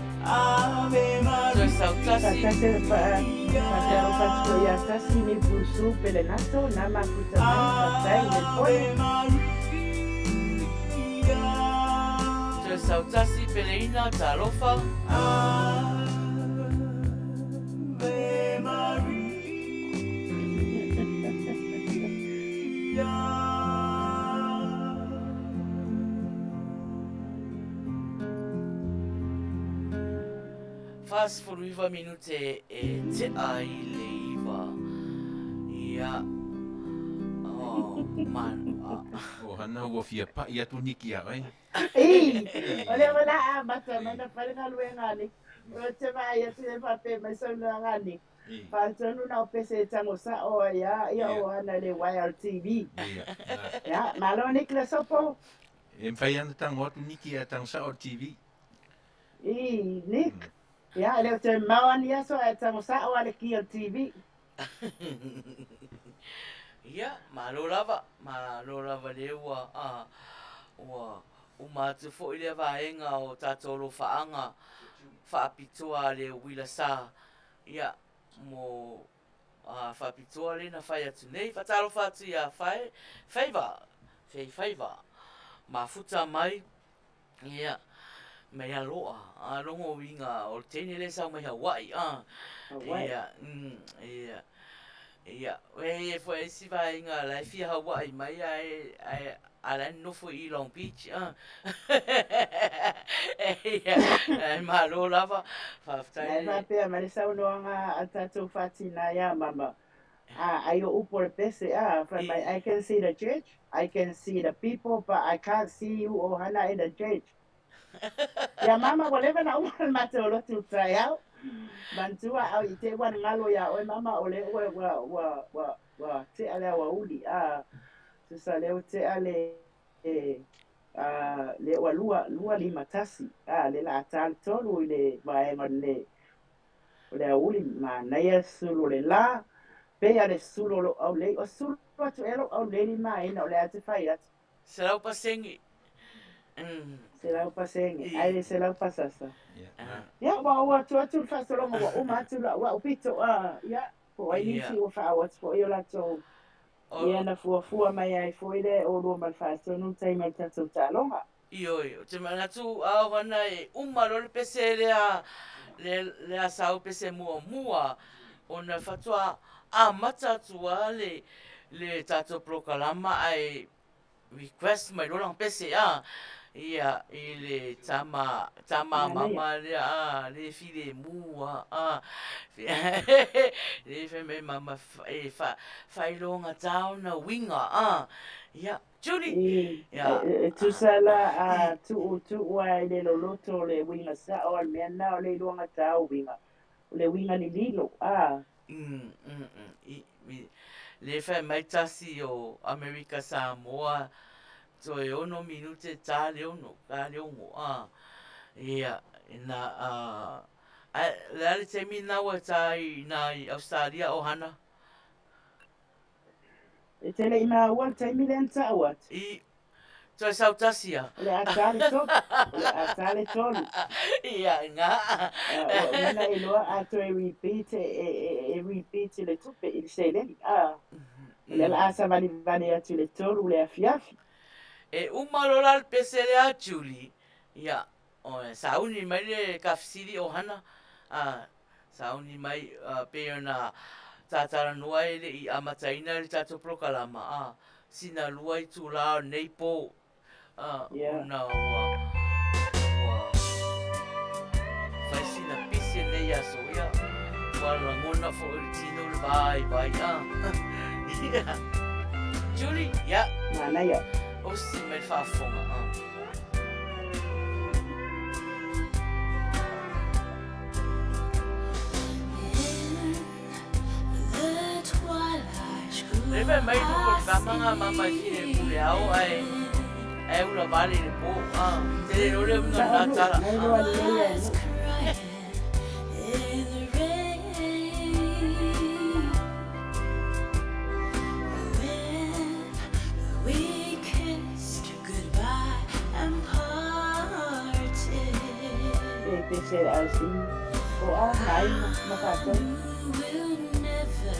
Speaker 1: Toe sautasi.
Speaker 2: Faatasi le faatalofa atu foi ia Tasi ni Brusu Pelenato na mafuta mai faafetai i le fono.
Speaker 1: Toe sautasi Peleina talofa. 49 minute e tea i le iva. Ia. Oh, man. Ah.
Speaker 4: O hana ua fia pa'i atu Niki ia oe.
Speaker 2: Ii, o lea ua la amata mai na fai le galuega a Nick. O te vaai atu e faapea mai saunoaga a Nick. Faatonu na o pese e tago sa'o ai a ia o ana le YLTV. Ia, malo Nick Lesopo.
Speaker 4: E mafai ana tago atu Niki ae tago sa'o le TV.
Speaker 2: Ii, Nick. Ia, e le o toe mamao a ni aso ae tago sa'o a le ki o le TV.
Speaker 1: Ia, malo lava, malo lava lea ua, ua uma atu foi lea vaega o tatou alofaaga faapitoa a le uila sa. Ia, mo a faapitoa lea na fai atu nei. Faatalofa atu ia Fae, Faiva, Fei Faiva, mafuta mai, ia, mai aloa, a logo uiga o le teine lea sau mai Hawaii, a.
Speaker 2: Hawaii.
Speaker 1: Ia, mm, ia, ia, e i foi isi vaega la e fia Hawaii mai ae, ae, a la e nonofo i Long Beach, a. Ia, ae malo lava, faafetai
Speaker 2: Nai
Speaker 1: le.
Speaker 2: faapea mai le saunoaga a tatou faatina ia mama. A ai o upu o le pese a fai mai I can see the church, I can see the people but I can't see you ohana in the church. Ia mama ua leva na uma le matou lotu taeao. Manatua au i te ua galo ia oe mama o le ua ua ua ua ua tea le aoauli a tusa lea ua tea le a le ua lua lua lima tasi a le la ta le tolu i le vaega o le o le aoauli manaia sulu o le la pei a le sulu o lou aulei o sulu atu ea lou aulei limaina o le a te fai atu.
Speaker 1: 100%.
Speaker 2: 100% ae le selau pasasa. Ia, ua ou atu atu le faasologa ua uma atu lau au pito a, ia, po o ai nisi ua faaoo atu foi o latou, ia na fuafua mai ai foi le oulua ma le faatonu le taimi o le tatou taaloga.
Speaker 1: Ioe, ou te manatu a ohana e uma loa le pese lea, lea sau pese muamua, ona faatoa amata atu lava le, le tatou polokalama ae request mai loa lana pese a ia i le tama tama mama lea a le filemu a a le fai mai mama e fa faailoagata ona uiga a ia Julie ia
Speaker 2: E tusa la a tuu tuu a i le loloto o le uiga sa'o a le mea lena o le iloagata o uiga o le uiga lililo a.
Speaker 1: Mm, mm, mm. I, i, le fai mai tasi o Amerika Samoa toe ono minute ta le ono, ta le ono, a. Ia, na, a, a, le a le taimi na ua ta i na i Australia o hana?
Speaker 2: E te le i maua le taimi lea na ta'u atu.
Speaker 1: I, Toe sau tasi a.
Speaker 2: O le a ta le tolu. O le a ta le tolu.
Speaker 1: Ia, nga.
Speaker 2: Ua uma na iloa a toe repeat e, e, e, e repeat le tupe i le seleni. A, o lea la a savalivali atu i le tolu le afiafi.
Speaker 1: E uma loa la le pese lea a Julie, ia, o, sauni mai le kafesili o hana, a, sauni mai, a, pei ona tatalanoa e le i amataina le tatou polokalama, a, sina lua itulā o lenei pō, a, ona ua, ua fai sina pisi lenei aso, ia, ua lagona foi i le tino le vaivai, a. Ia. Julie, ia.
Speaker 2: Manaia.
Speaker 1: Osi mai le faafofoga, a. Lea fai mai luko le tama mama i file pule ao ae ae ula vale i le pō. Ah, te le lole uiga na tala. Ah.
Speaker 2: le pese le au o a mai ma tātou.
Speaker 5: We'll never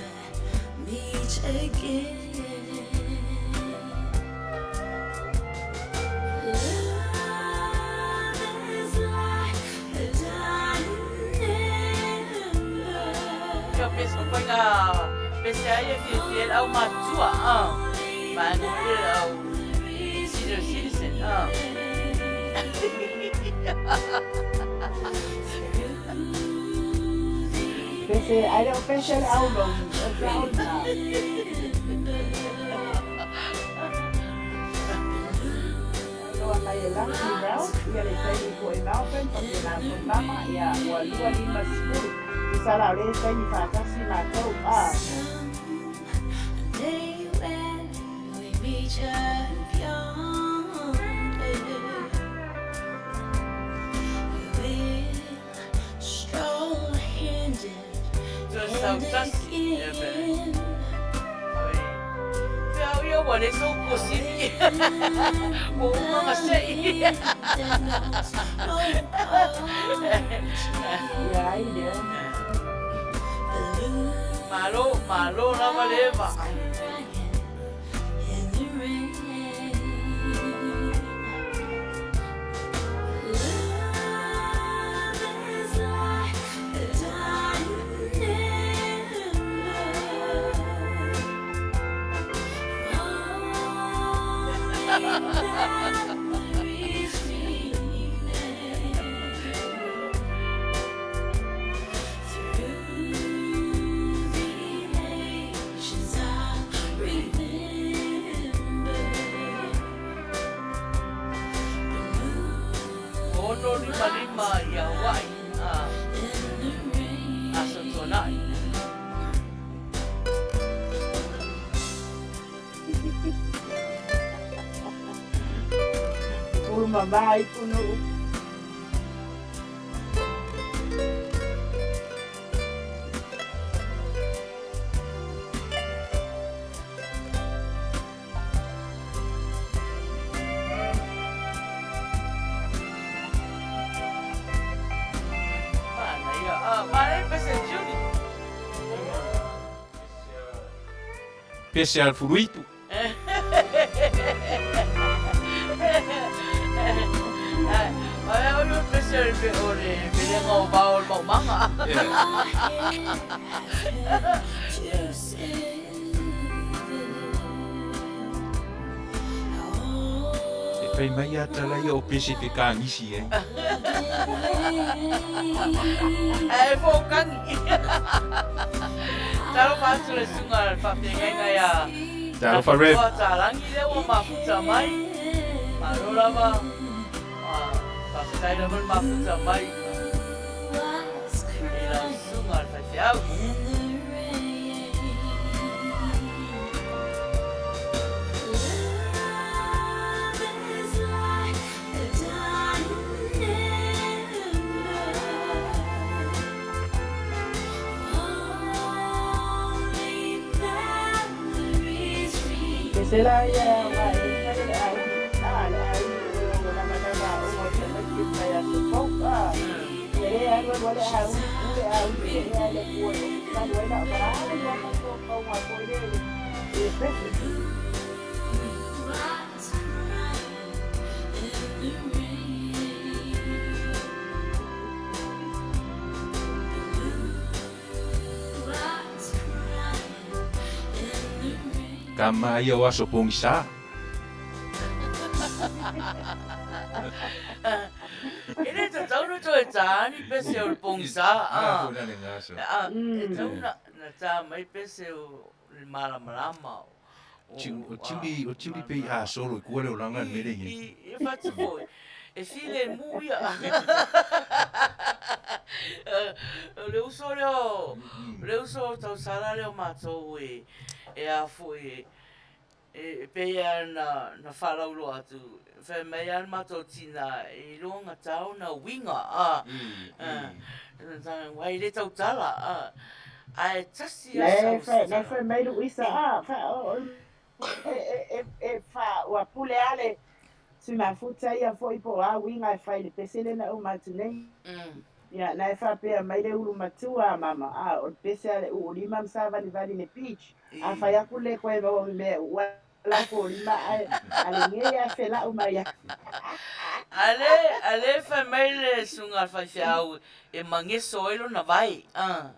Speaker 5: meet again. Love is like a dying ember.
Speaker 1: Ia pese o faiga pese ai e fiafia ai le aumatutua a. Vaega foi lea le au senior citizen a.
Speaker 2: Pese, ai le o pese le au logi, o le au na. Loa mai e lagi Ralph, ia le taimi foi i Melbourne, faapena foi mama, ia ua 20. Tusa la o le taimi faatasi matou, a.
Speaker 5: Someday when we meet up yonder, we'll stroll hand in
Speaker 1: Toe
Speaker 5: hand
Speaker 1: sautasi ia pe.
Speaker 5: again.
Speaker 1: Oi. Pe au ia ua le sou kosini. Ua uma gasei.
Speaker 2: Ia ai lea.
Speaker 1: Malo, malo lava le vaa.
Speaker 5: In the rain. Love is like a dying ember. Only memories remain. Through the ages, I'll remember.
Speaker 1: 655 ia Hawaii. Ah,
Speaker 5: In the rain.
Speaker 1: Aso Tuanai.
Speaker 2: Pulu mama ai punu.
Speaker 1: Manaia. Ah, manaia pese Juni.
Speaker 4: Pese al fuluitu.
Speaker 1: Ai, o le pese o le o le pelega o vao o le maumaga.
Speaker 5: To say
Speaker 4: E fai mai a tala ia o pese fe kagisi ai.
Speaker 1: Ae fōkagi. Talofa atu le susuga i le faafeagaiga ia
Speaker 4: Talofa Rev.
Speaker 1: Lafoa Talagi lea ua mafuta mai. Malo lava. Faafetai lava le mafuta mai i lau susuga i le faifeau.
Speaker 5: In the rain. Love is like a dying ember. Only memories
Speaker 2: Pese la ia
Speaker 5: remain.
Speaker 2: wa e fai le au a le au o la mana o o te maki mai a se pau a. Ia le alu alu le au le au le le le kua o ka le la ba ia ma ko ko wa ko le le pese.
Speaker 5: Was crying in the rain. The blue was crying in the rain.
Speaker 4: Ka maia o aso pogisa.
Speaker 1: E le tatau ona toe tā ni pese o le pogisa.
Speaker 4: Ah,
Speaker 1: Ah.
Speaker 4: foi na le gasa.
Speaker 1: Ah, e
Speaker 2: Mm.
Speaker 1: tau na, na tā mai pese o le malamalama o,
Speaker 4: O tiuli, o tiuli pe i a solo i kua le olanga le mele nge.
Speaker 1: I, e fatu foi. E file mu ia. O le uso lea o, le uso o tausala lea o matou e, e a foi, e pei lava na, na faalauloa atu. Fai mai lava le matou tina, e iloa gata ona uiga, a. Uae le tautala, a. Ae tasi lava
Speaker 2: Le
Speaker 1: sau
Speaker 2: fai le
Speaker 1: tatalo.
Speaker 2: fai mai lu isa a fa o e e e fa ua pule ale Sui mafuta ia foi po o a uiga e fai i le pese lea na uma atu nei. Ia, na e faapea mai le ulu matua a mama, a, o le pese a le uu lima ma savalivali i le beach. A fai aku le koe maua me mea e uu ai lakou lima ae a lenei ae felau mai ai.
Speaker 1: Ale, ale fai mai le susuga a le faifeau e mageso ai lona vae, a.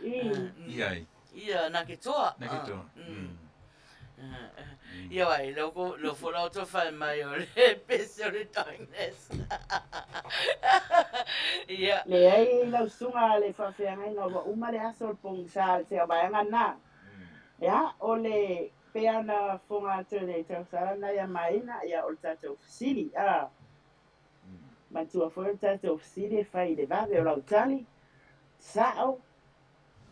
Speaker 4: I ai.
Speaker 1: Ia, na ke toa.
Speaker 4: Na ke toa.
Speaker 1: Ia wai, leo ko, leo fo lau to whai mai o le pese o le darkness. Ia.
Speaker 2: Leai lau susuga le faafeagaiga ua uma le aso o le pogisa le sea vaega lena. Ia, o le pei lava ona fofoga atu e le tausala lena ia Maina, ia o le tatou fesili, a. Manatua foi o le tatou fesili e fai i le vave o lau tali, sao,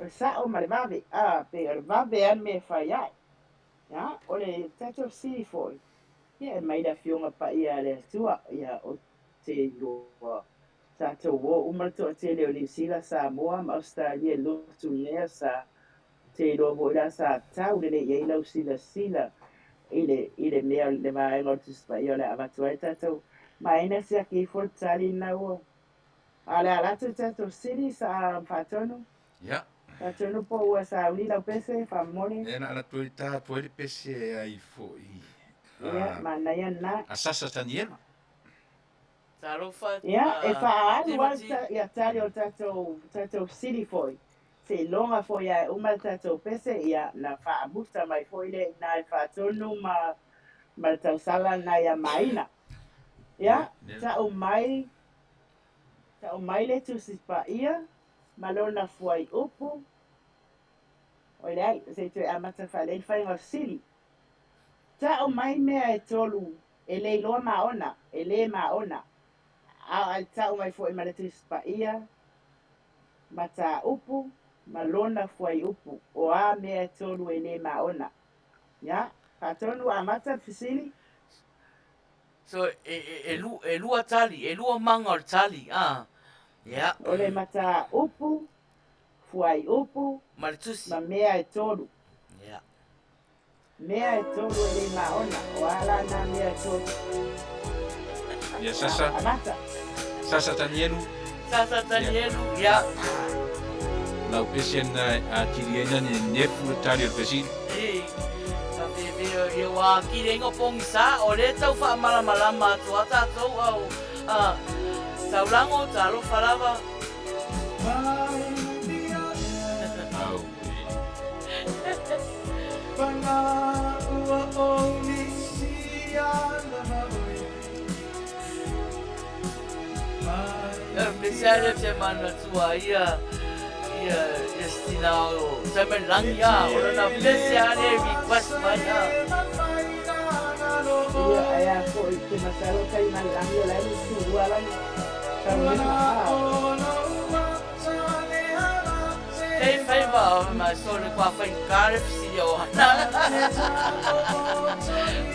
Speaker 2: O le sao ma le vave, a, pei o le vave a le mea e fai ai. Ia, o le tatou fesili foi, ia e mai le Afioga Paia a le Atua, ia ou te iloa tatou o uma le toatele o Niu Sila, Samoa ma Ausetalia i lotu nea sa te iloa foi la sa tau lelei i ai lau silasila i le i le mea le vaega o le Tusi Paia o le a avatu ai tatou maina siaki ifo le tali na ua A o le a latou tatou sili sa faatonu.
Speaker 4: Ia.
Speaker 2: Faatonu po ua sauni lau pese faamolemole.
Speaker 4: Ia na ala toe ta atu ai le pese ai foi.
Speaker 2: Ia, manaia lena.
Speaker 4: A Sasa Tanielu.
Speaker 1: Talofa
Speaker 2: Ia, e faaalu lava ia tali o le tatou tatou sili foi. Seiloga foi a e uma le tatou pese, ia, na faamuta mai foi lea i ina e faatonu ma ma le tausala lena ia Maina. Ia, tau mai Tau mai le Tusi Paia ma lona fuaiupu, oi leai, se i toe amata faalelei le faiga o sili. Tau mai mea e tolu e le iloa maona, e le maona, a tau mai foi ma le Tusi Paia, mataupu ma lona fuaiupu, o a mea e tolu e le maona. Ia, faatonu amata le fesili.
Speaker 1: So e lua tali, e lua maga o le tali, a. Ia.
Speaker 2: O le mataupu, fuaiupu,
Speaker 1: Ma le tusi.
Speaker 2: ma mea e tolu.
Speaker 1: Ia.
Speaker 2: Mea e tolu e le maona, o a la nā mea e tolu?
Speaker 4: Ia, Sasa.
Speaker 2: Amata.
Speaker 4: Sasa Tanielu.
Speaker 1: Sasa Tanielu, ia.
Speaker 4: Lau pese na atili ai na nenefu le tali o le fesili.
Speaker 1: Ii, Ka pēpē ia ua akili ai ngā pōngisa, o lea tau whaamalamalama atu a tātou au, a, taulago, talofa lava.
Speaker 4: Au e.
Speaker 1: Pese te manatua ia ia ia stina o Simon Langi a o lona pese ale request mai a.
Speaker 2: Ia ai a foi te masalo kai malangi o lai ni tua lani taulima a.
Speaker 1: Kei whaiva o mai sole kua whai kare fisili o hana.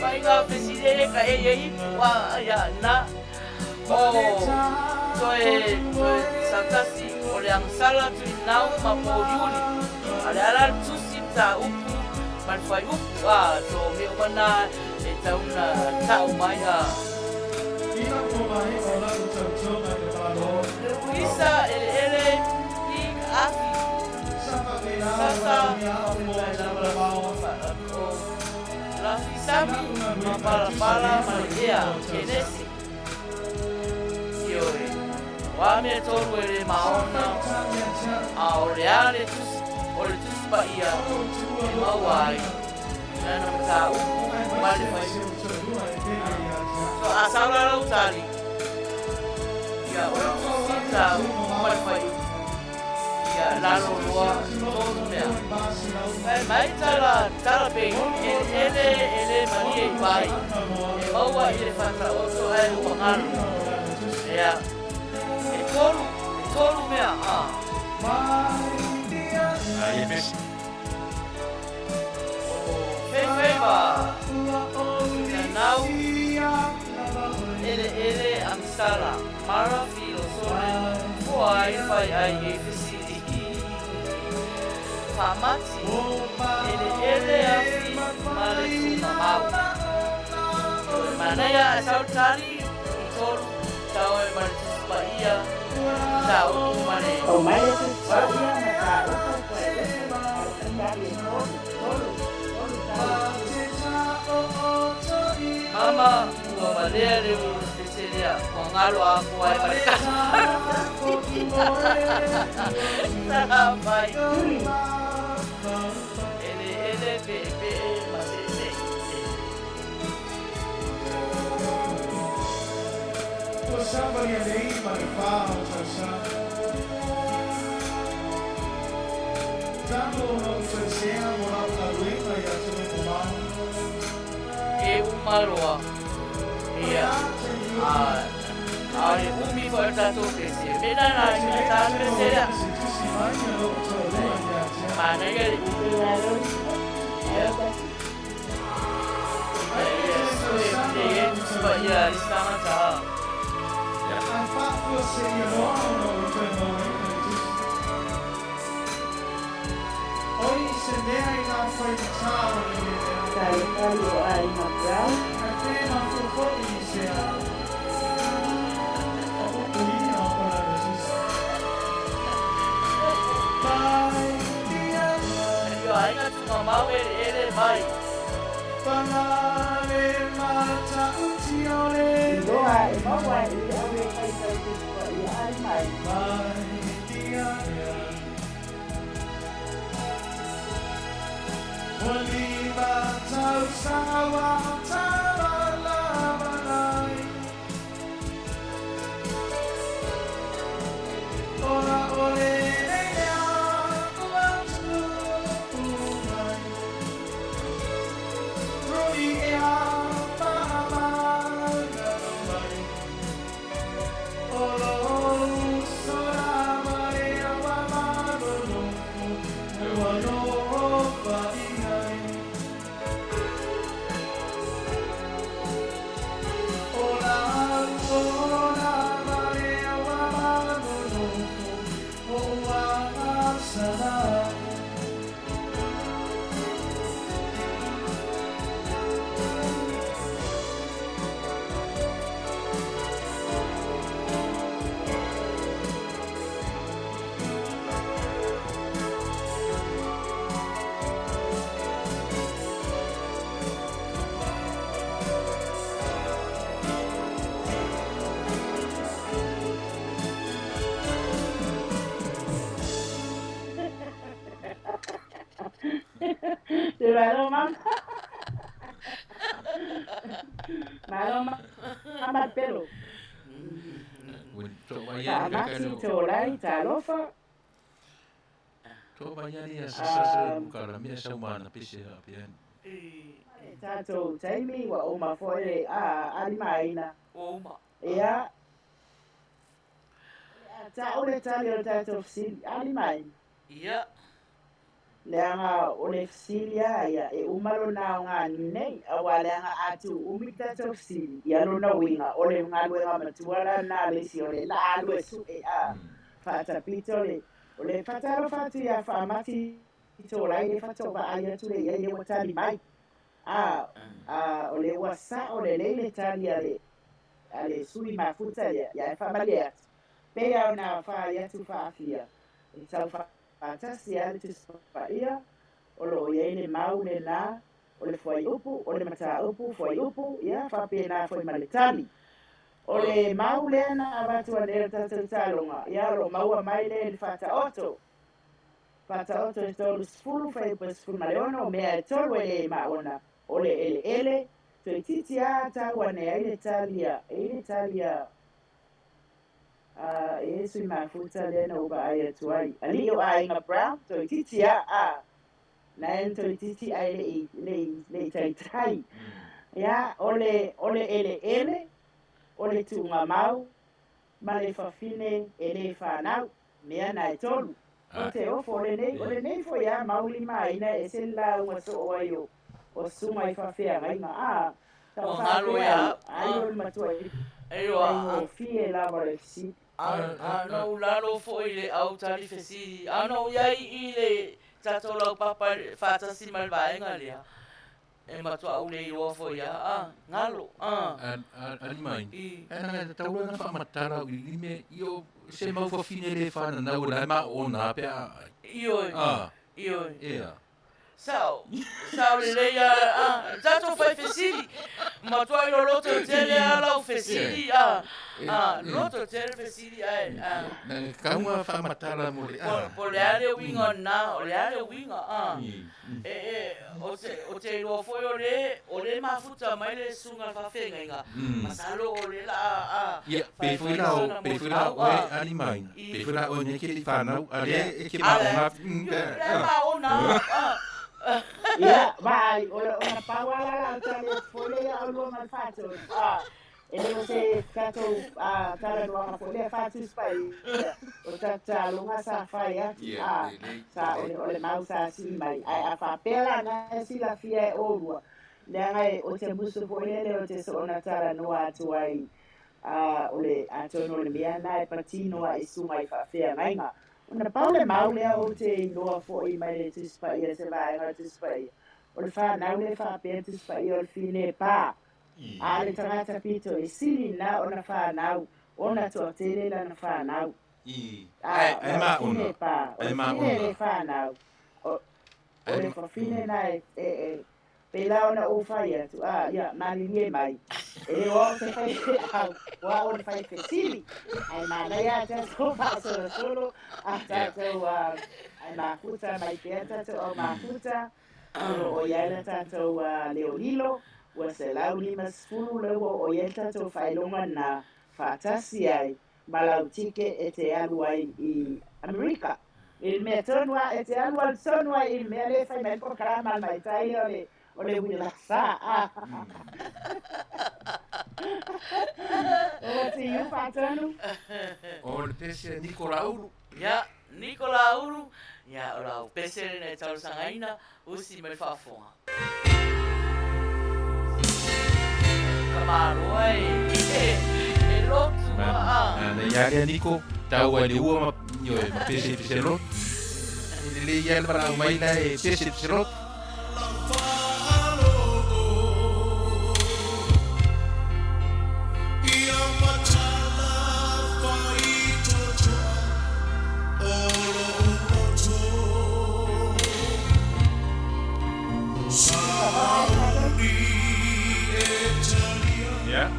Speaker 1: Mai ngā fisili e ka e e ipu a ia na. O toe toe satasi o le angsala tui nau ma pōriuri. A le ala le tusi ta upu ma le whai upu a so me umana e tauna tau mai a. Luisa eleele pik afi. Sasa o Lafi Sami ma Palapala ma le ea Kenesi. Ioe, o a mea tolu e le maona, a o le a le tusi, o le tusi paia e maua ai lana mataupu ma le fai. So a sau la lau tali, ia o le tusi mataupu ma le faiupu, ia lalo loa tolu mea. Fai mai tala tala pei eleele e le malie i vai, e maua i le fataoto ae ua galo. Ea, e tolu, e tolu mea, a.
Speaker 4: Ai e pese.
Speaker 1: O Feifeiva Nanau Eleele Angsala Mara Filosole Fua ai whai ai e fesili Whamati Eleele Awhi Ma le Tumamau. Manaia a sau tali i tolu tau e ma le Tusi Paia mataupu ma le
Speaker 2: Aumai le Tusi Paia mataupu fuaiupu ma le tali e tolu, tolu, tolu tali e tolu.
Speaker 1: Mama ua valea le ulu pese lea ua galo atoa ai ma le Salafai.
Speaker 2: Tuli.
Speaker 1: Eleele peepee ma seesee. E uma loa ia a a le umi foi o le tatou pese mea lena na ta pese lea. Manaia le umi. Ia ina ia sue lelei ai Tusi Paia a le isi tagata.
Speaker 2: Talitali o Aiga Brown.
Speaker 1: Io aiga tuugamau eleele mai.
Speaker 2: Iloa e maua ai i le au e faifai Tusi Paia ali mai. Te malo mama. Malo mama pelo. Faamasi tolai talofa. Tatou taimi ua uma foi le alimaina.
Speaker 1: Ua uma.
Speaker 2: Ia. O le a ta'u le tali o le tatou fesili, alimaina.
Speaker 1: Ia.
Speaker 2: Leaga o le fesili a ia e uma lona aoga nei, auā leaga a tuuumi le tatou fesili, ia lona uiga o le galuega matua lana a le isi o le la alu e su'e a faatapito le o le faatalofa atu ia Faamati Tolai le faatoa vaai atu lea i ai lea ua tali mai a a o le ua sa'o lelei le tali a le a le sui mafuta ia ia e faamalie atu pei lava ona fai atu faafia e tau faatasi a le Tusi Paia o lo o i ai le mau lena o le fuaiupu, o le mataupu fuaiupu, ia faapena foi ma le tali. O le mau lea na avatu anei o le tatou taaloga, ia o lo o maua mai lea i le Faataoto. Faataoto e 30, fuaiupu e 16, o mea e tolu e le maona, o le eleele, toeitiiti a tau ane ai le tali a, e i le tali a A e sui mafuta lea na ou vaai atu ai. Alii o Aiga Brown, toeitiiti a, a. Na e toeitiiti ae le i, le i, le i taitai. Ia, o le, o le eleele, o le tuugamau, ma le fafine e le fanau, mea na e tolu. O te ofo o lenei, o lenei foi a mau limaina e ese le lauga soo ai o, o susuga i faafeagaiga, a. Tau
Speaker 1: Ua galo
Speaker 2: faapea
Speaker 1: ia.
Speaker 2: ai, ai o le matua i
Speaker 1: Aioa.
Speaker 2: faigofie lava o le fesili.
Speaker 1: A na ou lalo foi i le au tali fesili, a na ou i ai i le tatou laupapa faatasi ma le vaega lea. E matuā ou le iloa foi lava, a, galo, a.
Speaker 4: A, Alimaina, ae leaga e tatau loa ona faamatala au i mea i o se mau fafine le fananau o la e maona pe a ai.
Speaker 1: Ioe,
Speaker 4: A,
Speaker 1: ioe.
Speaker 4: Ea.
Speaker 1: Sao, sao lelei a, a, tatou fai fesili, matuai loloto tele a lau fesili, a, a, loto tele fesili ae, a.
Speaker 4: Na kauga faamatala mo le a.
Speaker 1: Po o le a le uiga o lena, o le a le uiga, a. E, e, o te, o te iloa foi o le, o le mafuta mai le susuga i le faafeagaiga, masalo o le la a, a,
Speaker 4: Ia, pei foi
Speaker 1: fai
Speaker 4: la o,
Speaker 1: sana
Speaker 4: pei foi la
Speaker 1: molimau,
Speaker 4: oe
Speaker 1: a.
Speaker 4: Alimaina, pei
Speaker 1: I.
Speaker 4: foi la oe nei e te le i fanau, a lea e te
Speaker 1: A
Speaker 4: maona,
Speaker 1: lea,
Speaker 4: pe,
Speaker 1: lea
Speaker 4: a.
Speaker 1: maona, a.
Speaker 2: Ia, vaai, o le ona pau lava la lau tali atu foi lea ia oulua ma le faatonu, a, e le o se tatou talanoaga foi lea faatusi paia, o le tatou taloga sa fai atu,
Speaker 4: Ia,
Speaker 2: a,
Speaker 4: lelei,
Speaker 2: sa o
Speaker 4: lelei.
Speaker 2: le, o le mau sa sii mai. Ae a faapea la na e silafia e oulua, leaga e o te musu foi lele o te soona talanoa atu ai, a, o le, atonu o le mea na e patino ai i susuga i faafeagaiga. Ona pau le mau lea ou te iloa foi mai le Tusi Paia, se vaega o le Tusi Paia, o le fanau lea e faapea Tusi Paia o le fine pa, a o le tagata pito e sili na ona fanau, ona toatele lana fanau.
Speaker 4: I.
Speaker 2: A,
Speaker 4: Ae, ae
Speaker 2: o le
Speaker 4: maona.
Speaker 2: fine pa, o
Speaker 4: Ae
Speaker 2: le fine
Speaker 4: maona.
Speaker 2: le fanau. O, o
Speaker 4: Ae
Speaker 2: le fafine na e, e, e pei la ona ou fai atu, a, ia, malilie mai. E le o au se faifeau, o au o le faifesili. Ae manaia a tatou faasolosolo, a tatou, a, ae mafuta mai pea tatou au mafuta, o lo o i ai le tatou leo lilo, ua 150 lea ua oo i ai le tatou faailoga na faatasi ai ma lau tike e te alu ai i Amerika. I le mea tonu lava, e te alu alu tonu ai i le mea lea e fai mai ai le polokalama a le maitai lea o le, o le uila sa. Over to you, Faatonu.
Speaker 4: O le pese a Nikola Ulu.
Speaker 1: Ia, Nikola Ulu, ia, o lau pese lena e talosagaina, usi mai le faafofoga. Ka malo ai, e lotu a.
Speaker 4: Manaia lea Niko, tau ai le ua ma, ioe, ma pese i pese lotu. E lelei lava le valaau mai la e pese i pese lotu.
Speaker 2: Vai, Faatonu.
Speaker 4: Ia.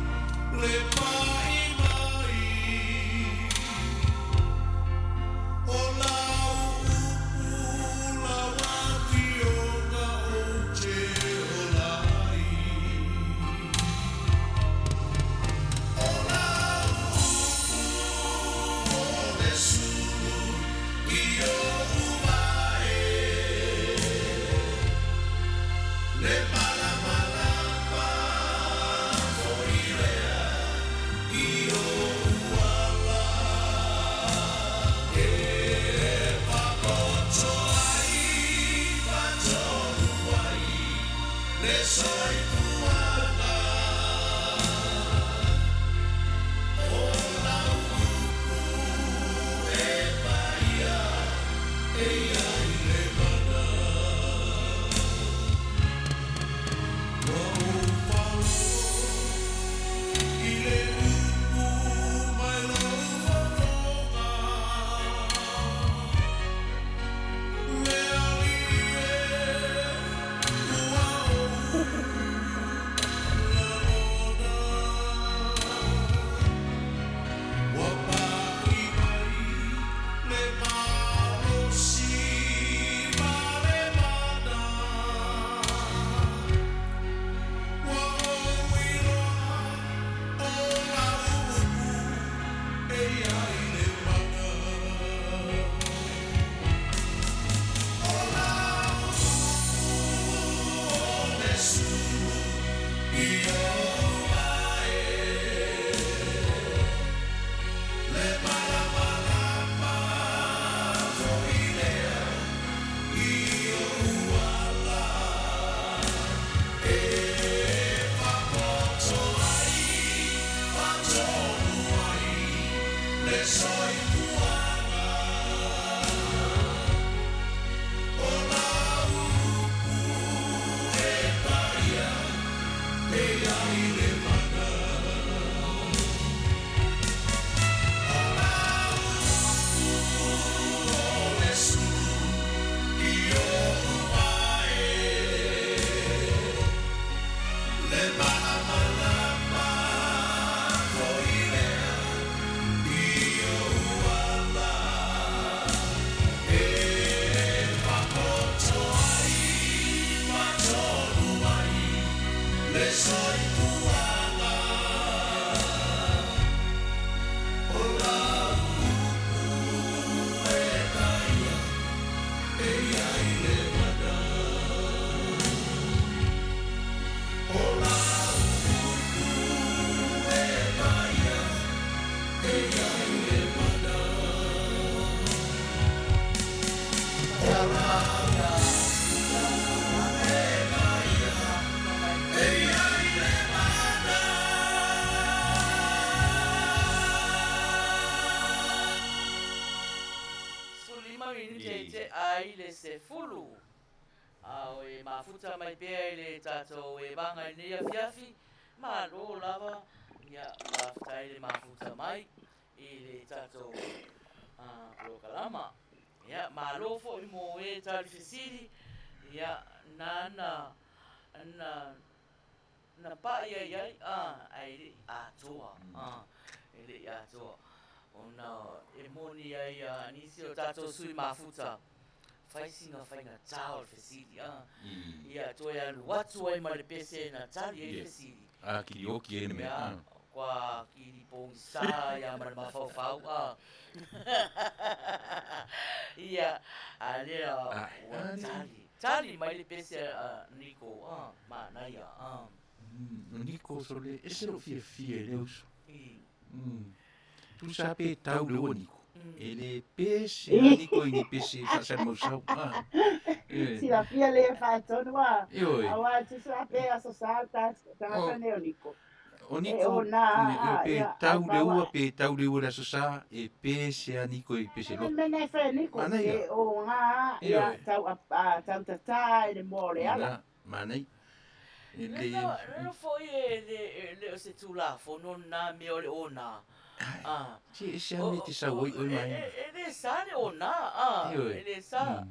Speaker 1: ma minute e te'a ai le 10. A o e mafuta mai pea i le tatou evaga i lenei afiafi, malo lava, ia faafetai le mafuta mai i le tatou polokalama. Ia, malo foi mo e tali fesili, ia, nana na na pa'i ai ai, a, ae le i atoa, a, e le i atoa, ona e moni ai a nisi o tatou sui mafuta, fai sina faigata o le fesili, a, ia toe alu atu ai ma le pese na tali ai le fesili.
Speaker 4: A kilioki ai le mea, a.
Speaker 1: Kua kili pogisa ia ma le mafaufau, a. Ia, a lea ua tali. Tali mai le pese a Niko, a, manaia, a.
Speaker 4: O Niko sole, ese lou fiafia i le uso. Tusa pe tau le ua Niko. E le pese a Niko i ni pese faasalimausau. A.
Speaker 2: Silafia le faatonu a. Aua tusa pe aso sa tagata nei o Niko.
Speaker 4: O Niko, pe tau le ua, pe tau le ua le aso sa, e pese a Niko i pese loto.
Speaker 2: Mea nei whai Niko, e o ngā, ia, tau, tau tatā i le moa o le ala.
Speaker 4: Manai.
Speaker 1: E le... Lelo foi e le, le o se tulafono na mea o le ona.
Speaker 4: Ah. Si e se ame te sau oi oi mai.
Speaker 1: E le sa le ona, ah. E le sa.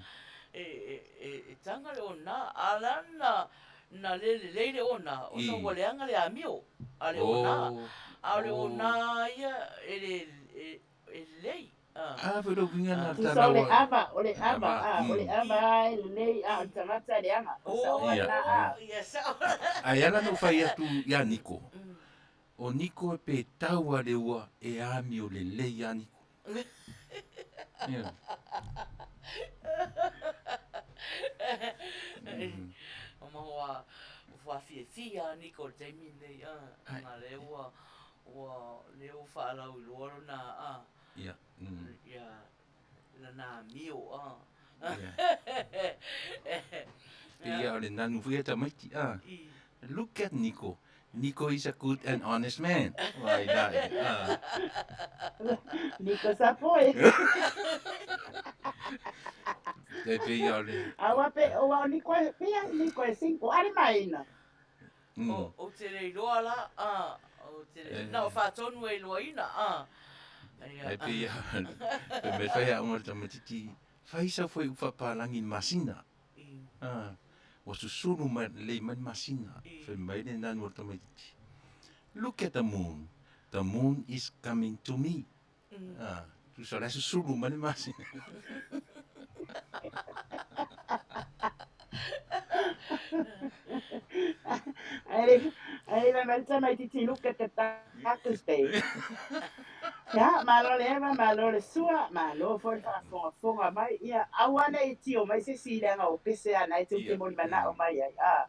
Speaker 1: E, e, e, e tanga le ona, ala na, na le lelei le ona, ona ua leaga le amio a le ona. A o le ona ia e le, e, e lelei.
Speaker 4: A foi lou uiga na
Speaker 2: Tusa o le ava, o le ava, a, o le ava a e lelei, a o le tagata e leaga. O sao
Speaker 4: ia.
Speaker 2: Na, a.
Speaker 1: Ia sao.
Speaker 4: Ae ala na ou fai atu ia Niko, o Niko pe tau a le ua e amio lelei ia Niko. Ia.
Speaker 1: O maua ua fiafia a Niko i le taimi lenei, a, ona lea ua, ua, lea ua faalauiloa lona, a,
Speaker 4: Ia.
Speaker 1: Ia, lana amio, a.
Speaker 4: Ia. Pei o le nanu foi a tamaiti, a. Look at Niko. Niko is a good and honest man. Vai la e, a.
Speaker 2: Niko Sapoe.
Speaker 4: E pei o le...
Speaker 2: Aua pe, o au Niko e, pei Niko e cinco, ale maina.
Speaker 1: Ou te le iloa la, a, ou te le, na o faatonu e iloaina, a.
Speaker 4: Ai pei a, pe me fai a unga le tamaititi, fai sau foi u faapalagi i le masina. A, ua susulu mai lelei mai le masina, fai mai le nanu o le tamaititi, Look at the moon, the moon is coming to me. A, tusa o la e susulu mai le masina.
Speaker 2: Ai le mai le tamaititi look at the darkest day. Ia, malo le eva, malo le sua, malo foi le faafogafoga mai. Ia, aua ne i tio mai se isi leaga o pese a nai tou te molimanao mai ai. A,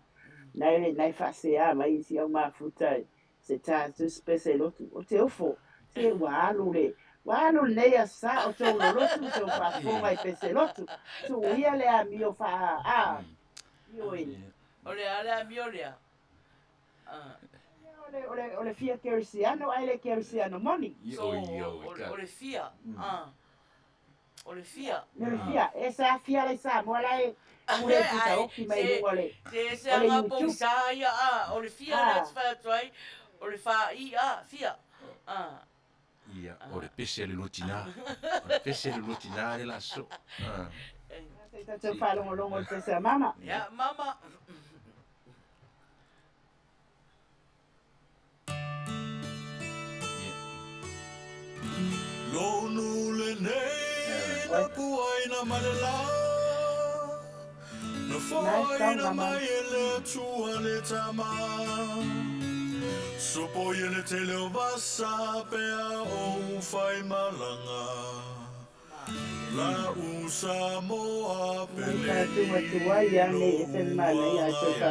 Speaker 2: nai, nai faasea mai isi au mafuta i se tatus pese lotu. O te ofo, se ua alu le, ua alu lenei aso sa o tou lolotu, tou faafofoga i pese lotu. Tuuia le amio faa, a, ioe.
Speaker 1: O le a le amio lea?
Speaker 2: O le, o le, o le fia kerisiano ae le kerisiano moni.
Speaker 1: So, o le fia, a, o le fia.
Speaker 2: O le fia, e sa fia le Samoa la e pule pusa oki mai luga o le,
Speaker 1: Se, se
Speaker 2: o le
Speaker 1: aga
Speaker 2: YouTube.
Speaker 1: pogisa ia, a, o le fia lea te fai atu ai, o le fa i a, fia, a.
Speaker 4: Ia, o le pese a le luatina. O le pese a le luatina le la so. Ah.
Speaker 2: Se tatou faalogologo i le pese a mama.
Speaker 1: Ia, mama.
Speaker 6: Lou lenei na puaina mai le la Na foaina mai e le Atua le Tama Sopo i le tele o vasa pea o fai malaga La u Samoa pele
Speaker 2: i lou
Speaker 6: uaga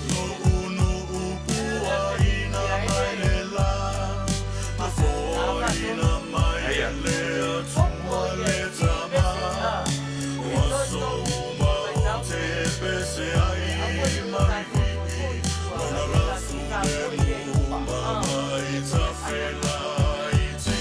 Speaker 6: Lo'u nuu puaina mai le la Na foaina mai e le Atua le Tama O aso uma o te pese ai Marivii Lona lafu le mu ma mai tafelaiti.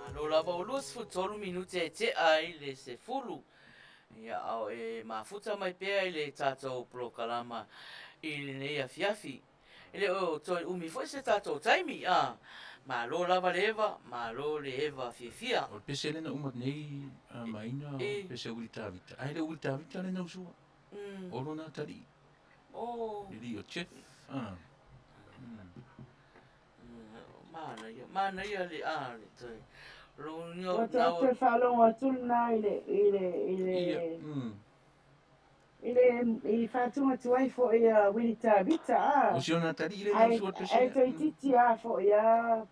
Speaker 1: Malo lava ua 23 minute e tea ai le 10. Ia, a o e mafuta mai pea i le tatou polokalama i lenei afiafi. E le o toe umi foi se tatou taimi, a. Malo lava le eva, malo le eva fiafia.
Speaker 4: O le pese lea na uma atu nei Maina, o le pese a Wili Tavita. Ae le o Wili Tavita lea na usua. O lona atalii. Le alii o Jeff.
Speaker 1: Manaia, manaia le a le toe.
Speaker 2: Ua toe faalogo atu lena i le i le i le i le i faatuga atu ai foi a Wili Tavita a.
Speaker 4: O si ona atalii lea na usua le pese
Speaker 2: lea. Ae toeitiiti a foi a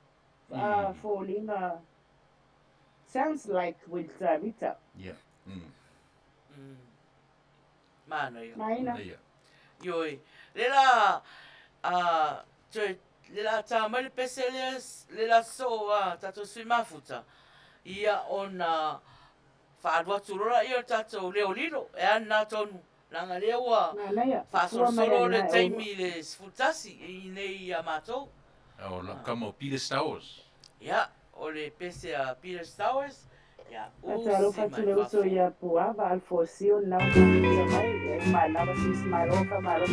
Speaker 2: a foliga sounds like Wili Tavita.
Speaker 4: Yeah.
Speaker 1: Manaia.
Speaker 2: Maina.
Speaker 1: Ioe. Le la a toe le la tā mai le pese lea le la soo a tatou sui mafuta ia ona faaalu atu loa lea o le tatou leo lilo e a lena tonu leaga lea ua faasolosolo le taimi i le 11 i inei ia matou.
Speaker 4: O lau tama o Peter Stowers.
Speaker 1: Ia, o le pese a Peter Stowers, ia usi
Speaker 2: Faatalofa
Speaker 1: mai
Speaker 2: atu le uso
Speaker 1: fafo.
Speaker 2: ia Puava Alfosio lena ua mafuta mai, e uma lava sis malo faamalo.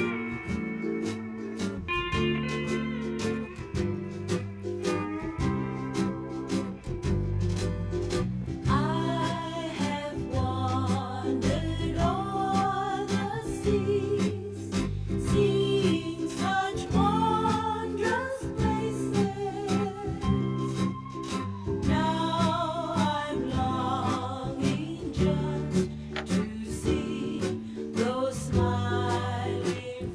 Speaker 5: I have wandered o'er the seas, seeing such wondrous places. Now I'm longing just to see those smiling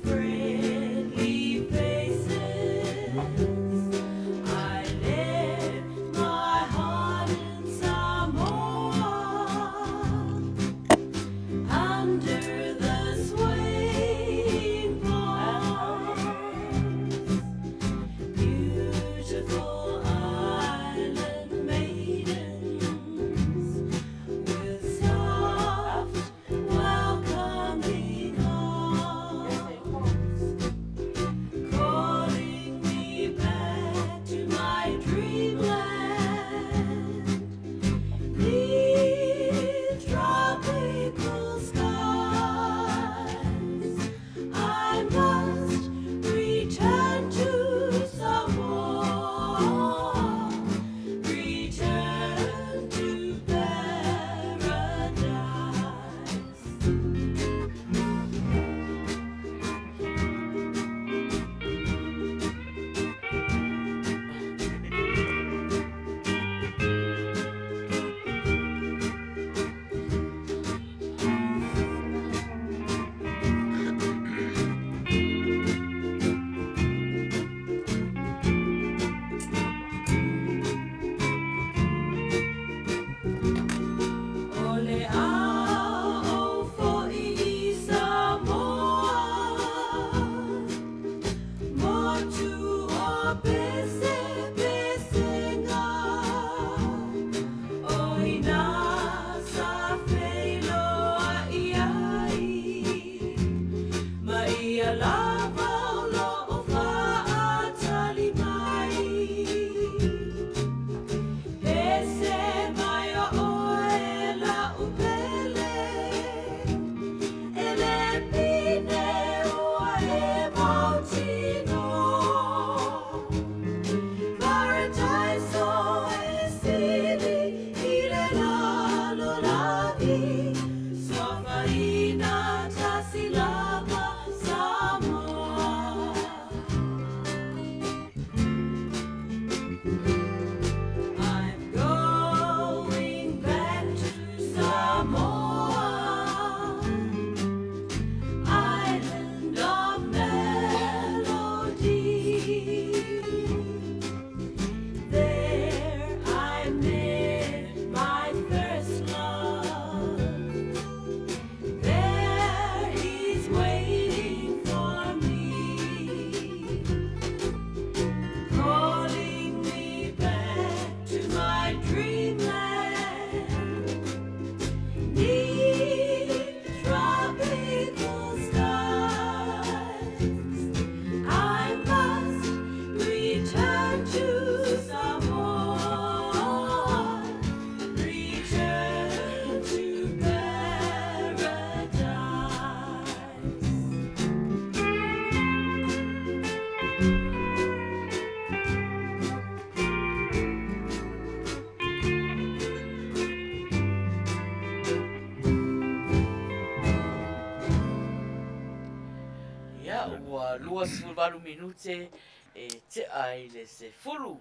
Speaker 1: 28 minute e tea i le 10.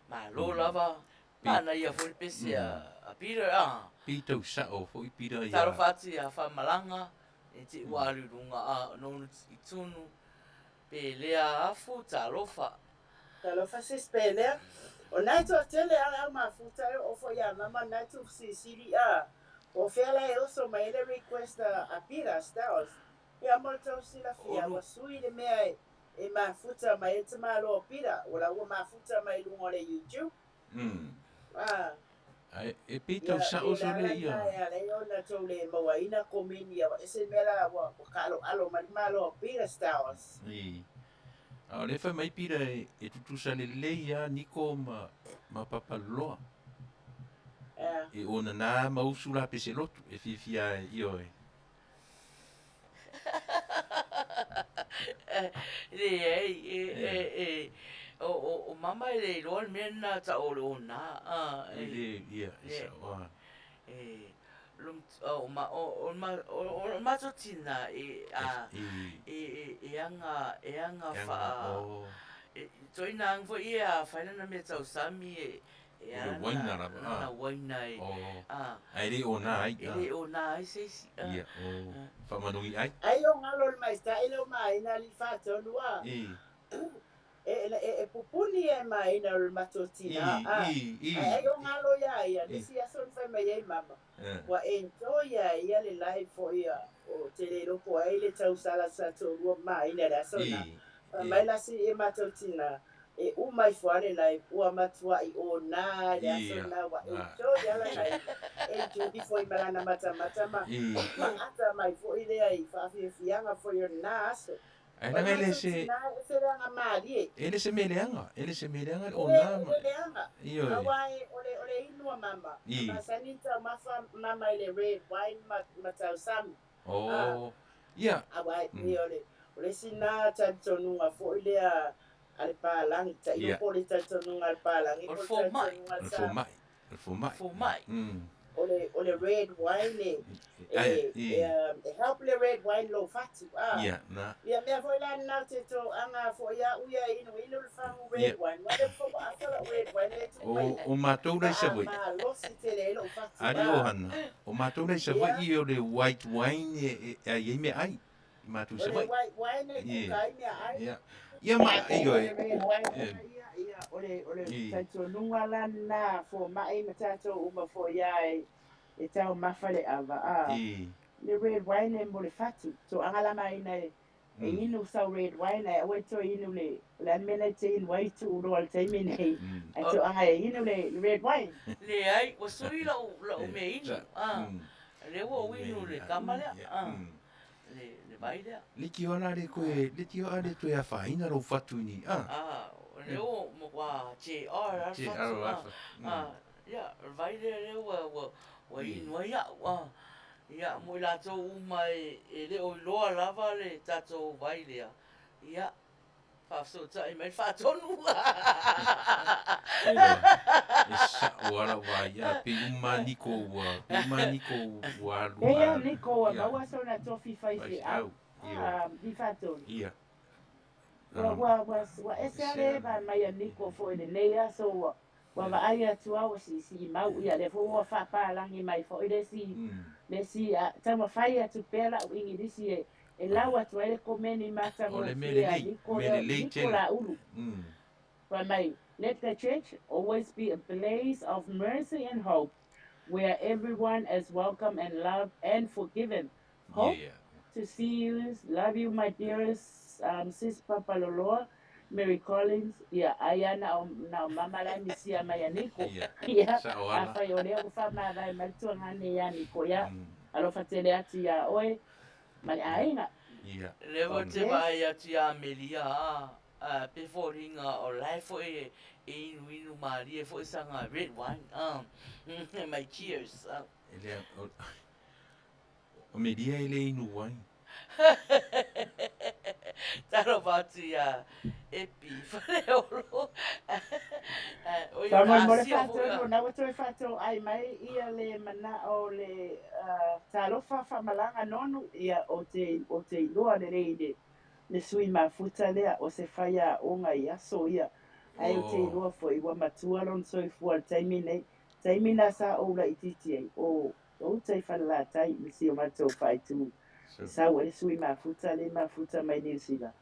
Speaker 1: Malo lava, manaia foi le pese a Peter a.
Speaker 4: Pei tau sa'o foi Peter ia.
Speaker 1: Talofa atu ia Faamalaga, e te ua alu i luga a nonu i tunu. Pelea afu, talofa.
Speaker 2: Talofa sis Pelea. O na e toatele a le au mafuta e oo foi ia mama na e tuufesilisili a o fea la e oso mai ai le request a Peter Stowers. Ia mo le tau silafia ua sui le mea e mafuta mai ai le tamaloa o Peter ua la ua mafuta mai i luga o le YouTube. Ah.
Speaker 4: Ae e pei tau sa'o
Speaker 2: Ia, pei
Speaker 4: sole
Speaker 2: la
Speaker 4: ia.
Speaker 2: lena e ala ai ona tou le mauaina komeni ia ua ese le mea la ua kaaloalo mai le malo o Peter Stowers.
Speaker 4: I. A o lea fai mai Peter e tutusa lelei lava Niko ma ma Papaloloa.
Speaker 2: Ea.
Speaker 4: E ona na ma usu la pese lotu e fiafia ai, ioe.
Speaker 1: Leai, e, e, e, o, o, o mama e le iloa le mea lena tau o le ona, a,
Speaker 4: E
Speaker 1: e,
Speaker 4: le, ia, e
Speaker 1: e,
Speaker 4: sao, a.
Speaker 1: e, lum, o, ma, o, o, ma, o, o, matou tina e, a,
Speaker 4: E,
Speaker 1: e, e, e aga, e aga
Speaker 4: e aga,
Speaker 1: faa,
Speaker 4: o.
Speaker 1: e, toina aga foi ia a fai lana mea tausami e, E
Speaker 4: O le
Speaker 1: ala
Speaker 4: uaina
Speaker 1: na,
Speaker 4: lava,
Speaker 1: lana
Speaker 4: a.
Speaker 1: uaina e,
Speaker 4: O.
Speaker 1: a.
Speaker 4: Ae le ona ai,
Speaker 1: E
Speaker 4: a.
Speaker 1: le ona ai se isi, a.
Speaker 4: Ia, o. Faamanuia ai.
Speaker 2: Ai o galo le maita'i leo maina alii fatonu a.
Speaker 4: I.
Speaker 2: E, e, e pupuni e maina o le matou tina
Speaker 4: I,
Speaker 2: a.
Speaker 4: i, i.
Speaker 2: Ae ai o galo ia ia,
Speaker 4: I.
Speaker 2: le isi aso na fai mai ai mama.
Speaker 4: A.
Speaker 2: Ua enjoy ia ia le live foi a o te le iloa po o ai le tausala sa toalua maina i le aso na.
Speaker 4: I.
Speaker 2: Fai
Speaker 4: I.
Speaker 2: mai la si e matou tina, e uma ifo lava le live ua matuai ona i le aso
Speaker 4: Ia,
Speaker 2: lena ua
Speaker 4: a.
Speaker 2: enjoy lava lana enjoy foi ma lana matamata ma
Speaker 4: I.
Speaker 2: ma ata mai foi lea i faafiafiaga foi o lena aso.
Speaker 4: Ae
Speaker 2: O le
Speaker 4: leaga e le
Speaker 2: matou
Speaker 4: se
Speaker 2: tina e ese leaga malie.
Speaker 4: E le se mea leaga, e le se mea leaga le
Speaker 2: E le
Speaker 4: ona ma
Speaker 2: e le leaga.
Speaker 4: Ioe.
Speaker 2: Aua e o le o le inu a mama, a
Speaker 4: I.
Speaker 2: masani ona taumafa mama i le red wine ma ma tausami. A.
Speaker 4: O. Ia.
Speaker 2: Aua e pei o le o le isi lena talitonuga foi lea a le palagi, tailo
Speaker 4: Ia.
Speaker 2: po o le talitonuga a le palagi
Speaker 1: O
Speaker 2: po
Speaker 1: le
Speaker 2: o le
Speaker 1: fomai.
Speaker 2: talitonuga a
Speaker 4: O
Speaker 2: le
Speaker 4: le
Speaker 2: Samoa.
Speaker 4: fomai, o le fomai.
Speaker 1: Fomai.
Speaker 2: O le o le red wine e
Speaker 4: Ai,
Speaker 2: e
Speaker 4: i.
Speaker 2: e e help le red wine lou fatu a.
Speaker 4: Ia, na.
Speaker 2: Ia mea foi la lena ou te toaga foi a'u ia inu inu le fagu
Speaker 4: Ia.
Speaker 2: red wine ua le fou afa la'u red wine lea e tuu
Speaker 4: O,
Speaker 2: mai
Speaker 4: o matou la i Savaii.
Speaker 2: faamalosi tele ai lo'u fatu
Speaker 4: Ali
Speaker 2: a.
Speaker 4: Ohana, o matou la i
Speaker 2: Ia.
Speaker 4: Savaii o le white wine e, e, e ai ai meaai. I matou i
Speaker 2: O le
Speaker 4: Savaii.
Speaker 2: white wine e
Speaker 4: Ia.
Speaker 2: kuka ai meaai.
Speaker 4: Ia. Ia ma,
Speaker 2: O
Speaker 4: ioe.
Speaker 2: le red wine
Speaker 4: E.
Speaker 2: ia, ia, o le, o le
Speaker 4: I.
Speaker 2: talitonuga la lena foma'i ma tatou uma foi a e, e taumafa le ava a.
Speaker 4: I.
Speaker 2: Le red wine e mo le fatu. Toaga la maina e, e inu sau red wine ae aua e toe inu le, o le a le mea lena e te inu ai tuu loa i le taimi nei. Ae toaga e inu le red wine.
Speaker 1: Leai, ua sui la'u, la'u
Speaker 4: E,
Speaker 1: mea inu,
Speaker 4: sa,
Speaker 1: a. Lea ua ou inu le kama lea,
Speaker 4: Ia,
Speaker 1: a. Le, le vai lea.
Speaker 4: Leitioa la le koe, leitioa le toe afaina lou fatu i ni, a.
Speaker 1: A, o lea ua matua JR lava le
Speaker 4: JR
Speaker 1: fatu,
Speaker 4: lava
Speaker 1: a.
Speaker 4: le fatu,
Speaker 1: A, ia, o le vai lea lea ua, ua, ua inu ai a'u, a. Ia, mo i latou uma e, e le o iloa lava le tatou vai lea, ia, faafesootai mai le faatonu.
Speaker 4: Ioe, e sa'o lava lau vaai, a pei uma lava Niko ua, pei uma lava Niko ua alu
Speaker 2: E ia
Speaker 4: a,
Speaker 2: Niko ua
Speaker 4: ia.
Speaker 2: maua sona tofi faifeau,
Speaker 4: Faifeau, ioe.
Speaker 2: a, i faatonu.
Speaker 4: Ia.
Speaker 2: Ua, ua, ua, ua ese lava le va mai a Niko foi i lenei aso ua, ua vaai atu lava ua siisii mau, ia lea foi ua faapalagi mai foi le isi, le isi, a, taumafai atu pea la'u Igilisi e, e lau atu ai le komeni
Speaker 4: O le mea
Speaker 2: matagofie a
Speaker 4: lelei,
Speaker 2: Niko
Speaker 4: mea
Speaker 2: lea,
Speaker 4: lelei
Speaker 2: Niko
Speaker 4: tele.
Speaker 2: Laulu. Fai mai, Let the church always be a place of mercy and hope, where everyone is welcome and loved and forgiven. Hope
Speaker 4: Yeah.
Speaker 2: to see you, love you my dearest um, sis Papaloloa, Mary Collins, ia, ai a na o, na o mama la e misia mai a Niko.
Speaker 4: Ia.
Speaker 2: Ia,
Speaker 4: Sa'o ala.
Speaker 2: afai o lea ua faamavae mai le tuagane ia Niko, ia, alofa tele atu iā oe ma le aiga.
Speaker 4: Ia.
Speaker 1: Lea foi te
Speaker 2: Yes.
Speaker 1: vaai atu ia Amelia, a, a, pe foliga o la e foi e, e inuinu malie foi saga red wine, a, my cheers, a.
Speaker 4: E lea, o, o Melia e le inu wine.
Speaker 1: Talofa atu ia Epi Faleolo. Oi, o
Speaker 2: Faamolemole
Speaker 1: Asia foi,
Speaker 2: faatonu,
Speaker 1: a.
Speaker 2: na ua toe faatoai mai ia le mana'o le talofa faamalaga nonu, ia ou te, ou te iloa lelei i le le sui mafuta lea o se faiaoga i aso ia, ae ou te iloa foi ua matua lona soifua i le taimi nei. Taimi na sa ou laitiiti ai, o uta i Falelatai ma si o matou faaitu i sau ai le sui mafuta lea i mafuta mai Niu Sila.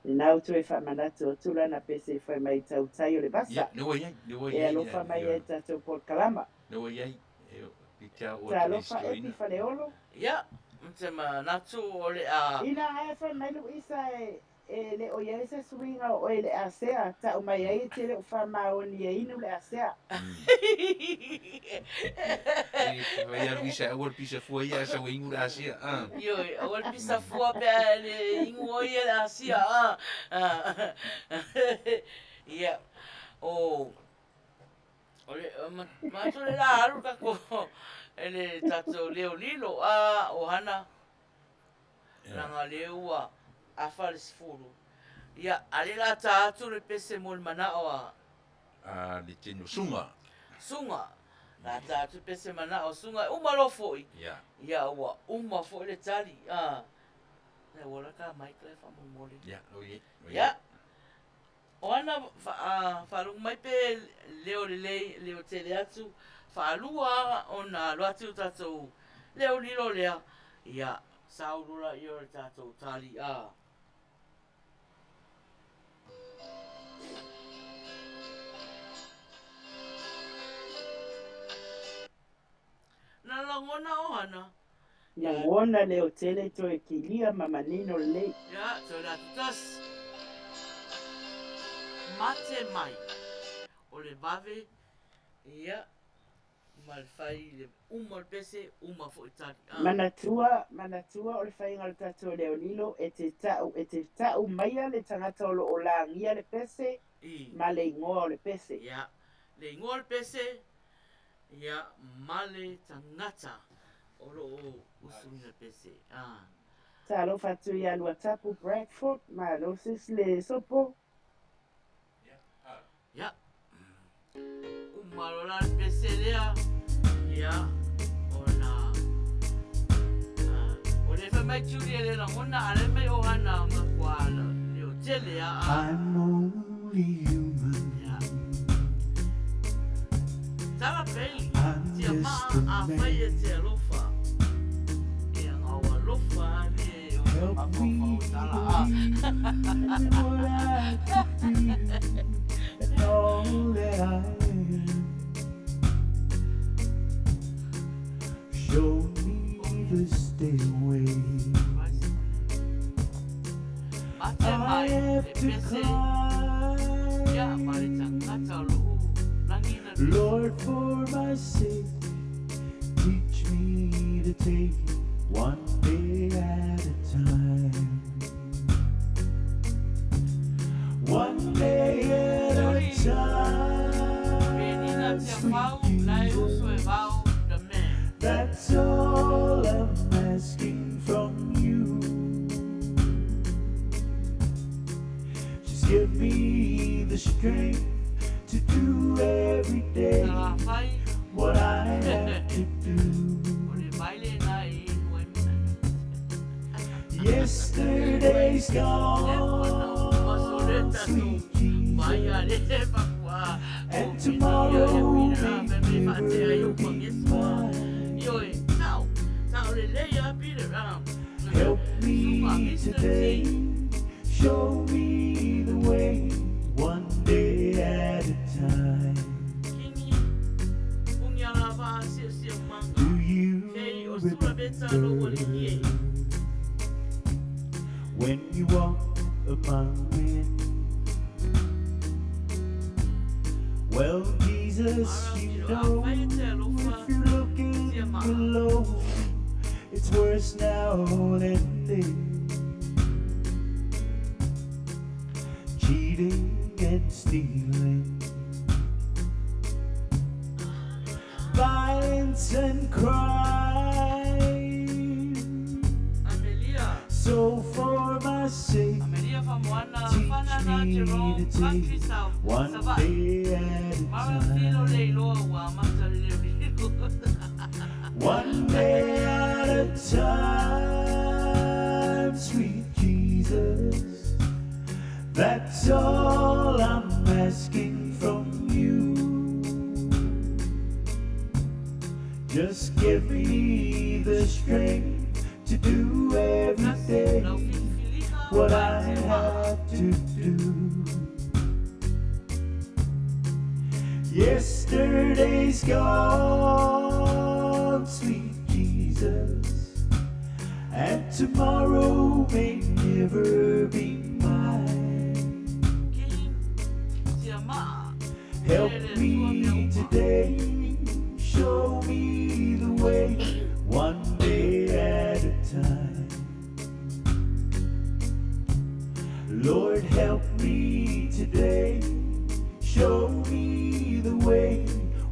Speaker 2: Lena ou toe faamanatu atu lana pese e fai mai i tautai o le vasa e alofa mai ai i le tatou polokalama. Talofa Epi Faleolo.
Speaker 1: Ia, ou te manatu o le a.
Speaker 2: Ina ae fai mai Luisa e le o i ai se suiga o oe i le asea, tau mai ai e te le o faamaoni e inu le asea.
Speaker 4: Fai a Luisa aua le pisa fua ia sau e inu le asea.
Speaker 1: Ioe, aua le pisa fua pe a e le inu oe ia le asia. Ia, o O le manatu o le la alu tatou e le tatou leo lilo a o hana leaga lea ua afa le 10. Ia, a le la ta atu le pese mo le manao a.
Speaker 4: A le tino sunga.
Speaker 1: Sunga. La ta atu pese manao sunga e uma loa foi.
Speaker 4: Ia.
Speaker 1: Ia, ua uma foi le tali. A. Ia, ua la ka mic la e faamolemole.
Speaker 4: Ia, oi.
Speaker 1: Ia. O ana faalogo mai pe leo lelei, leo tele atu, faalua ona alu atu tatou leo lilo lea, ia sau loa laia o le tatou tali a. Na lagona o ana.
Speaker 2: Lagona leo tele toe kilia ma manino lelei.
Speaker 1: Ia, toe le atu tasi. Mate mai. O le vave, ia, ma le fai le uma o le pese, uma foi tali. Ah.
Speaker 2: Manatua, manatua o le faiga o le tatou leo lilo e te ta'u, e te ta'u maia le tagata o lo o lagia le pese ma le igoa o le pese.
Speaker 1: Ia, le igoa o le pese, Ia ma le tagata o lo o usuina pese a.
Speaker 2: Talofa atu ia Luatapu Bradford, malo sis le sopo.
Speaker 1: Ia, uma loa la le pese lea, ia, ona, o le fai mai Julie le lagona a le mai ohana ma kua leo tele a.
Speaker 6: I'm only human.
Speaker 1: Ia. Tala Bailey,
Speaker 6: I'm
Speaker 1: tia
Speaker 6: just
Speaker 1: maa
Speaker 6: a
Speaker 1: a fai e
Speaker 6: man.
Speaker 1: te alofa. E anga o alofa le o
Speaker 6: Help me
Speaker 1: mafaufau tala a.
Speaker 6: believe what I could be and all that I am. Show me the stairway.
Speaker 1: Mate
Speaker 6: I
Speaker 1: mai
Speaker 6: have
Speaker 1: le
Speaker 6: to
Speaker 1: pese ia ma le
Speaker 6: climb.
Speaker 1: tagata o lo o lagina le
Speaker 6: Lord, for my sake, teach me to take one day at a time. One day at a
Speaker 1: Julie Penina
Speaker 6: time,
Speaker 1: Tia
Speaker 6: sweet
Speaker 1: Fau, lai uso e
Speaker 6: Jesus.
Speaker 1: vao, the man.
Speaker 6: That's all I'm asking from you. Just give me the strength to do every day
Speaker 1: Tala fai,
Speaker 6: what I have to do.
Speaker 1: o le vaile na e inu ai
Speaker 6: Yesterday's
Speaker 1: Le ona o masole
Speaker 6: gone,
Speaker 1: tatou
Speaker 6: sweet
Speaker 1: vai a
Speaker 6: Jesus,
Speaker 1: le papua o
Speaker 6: and
Speaker 1: pina ia ia
Speaker 6: tomorrow
Speaker 1: pina
Speaker 6: may
Speaker 1: me me faatea i
Speaker 6: never
Speaker 1: o
Speaker 6: be
Speaker 1: pangesua.
Speaker 6: mine.
Speaker 1: Ioe, tau, tau le lei a Peter, ah.
Speaker 6: Help
Speaker 1: Suka,
Speaker 6: me
Speaker 1: Mr. T.
Speaker 6: today, show me the way, one day at a time.
Speaker 1: Kingi, pungi ala va sia sia manga.
Speaker 6: Do you
Speaker 1: Fei o sula beta lo wali ie.
Speaker 6: remember when you walked among men? Well, Jesus,
Speaker 1: Mara
Speaker 6: you
Speaker 1: pilo a
Speaker 6: know,
Speaker 1: fai e te alofa
Speaker 6: if you're
Speaker 1: tia
Speaker 6: looking
Speaker 1: maa.
Speaker 6: below, it's worse now than then. Cheating and stealing, violence and crime.
Speaker 1: Amelia,
Speaker 6: So for my sake,
Speaker 1: Amelia Famoana,
Speaker 6: teach
Speaker 1: Fanana
Speaker 6: me to
Speaker 1: Jerome, Country
Speaker 6: take
Speaker 1: South,
Speaker 6: one
Speaker 1: Savaii.
Speaker 6: day at a
Speaker 1: Mara filo le
Speaker 6: time.
Speaker 1: iloa ua mata le leo lilo.
Speaker 6: One day at a time, sweet Jesus. Just give me the strength to do every day
Speaker 1: Lau filifiliga
Speaker 6: what
Speaker 1: ma
Speaker 6: I
Speaker 1: e te maa.
Speaker 6: have to do. Yesterday's gone, sweet Jesus, and tomorrow may never be mine.
Speaker 1: King tia maa.
Speaker 6: Help
Speaker 1: E le tua mea
Speaker 6: me
Speaker 1: uma.
Speaker 6: today, show me the way, one day at a time. Lord, help me today, show me the way,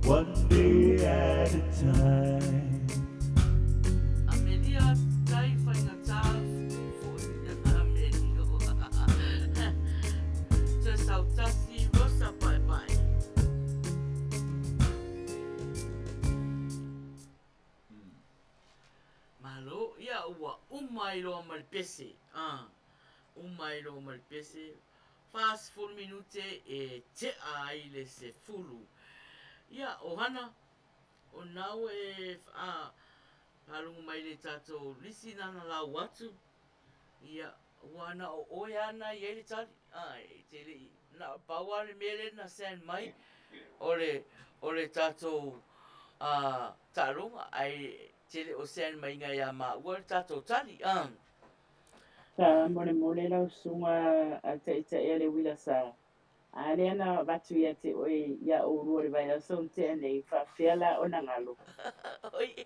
Speaker 6: one day at a time.
Speaker 1: Amelia tai whaingatā fo'i Amelia. Te sautasi Rosa Paepae. Malo, ia ua uma ai loa ma le pese. Ah, uma ai loa ma le pese. 40 minute e tea ai le 10. Ia, ohana, o nau e a faalogo mai le tatou lisi nana lau atu. Ia, ua na o oe ana i ai le tali. A, e te le i, na pau lava le mea lea na send mai, o le, o le tatou a, taaloga, ae te le o send mai ngai ia maua le tatou tali. A.
Speaker 2: Sa molemole lau susuga a Taitai a le uila sa a lea na avatu ia te oe ia oulua i le vaiaso na tea nei, faapefea la ona galo?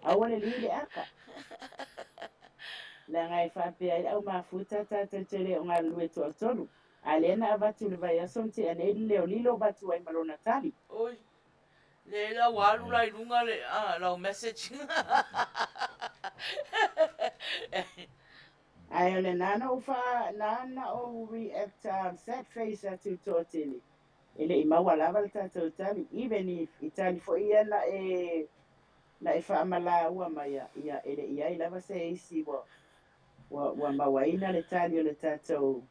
Speaker 2: Aua le liu le aka. Leaga e faapea ai le au mafuta tatou te le o galulue toatolu. A lea na avatu i le vaiaso na tea nei le leo lilo avatu ai ma lona tali.
Speaker 1: Oi, le la ua alu la i luga le, a, lau message.
Speaker 2: Ae o lena na ou faa, na na ou react sad face atu i toatele e le i maua lava le tatou tali even i i tali foi ia na e na e faamalaua mai ia e le i ai lava se isi ua ua ua mauaina le tali o le tatou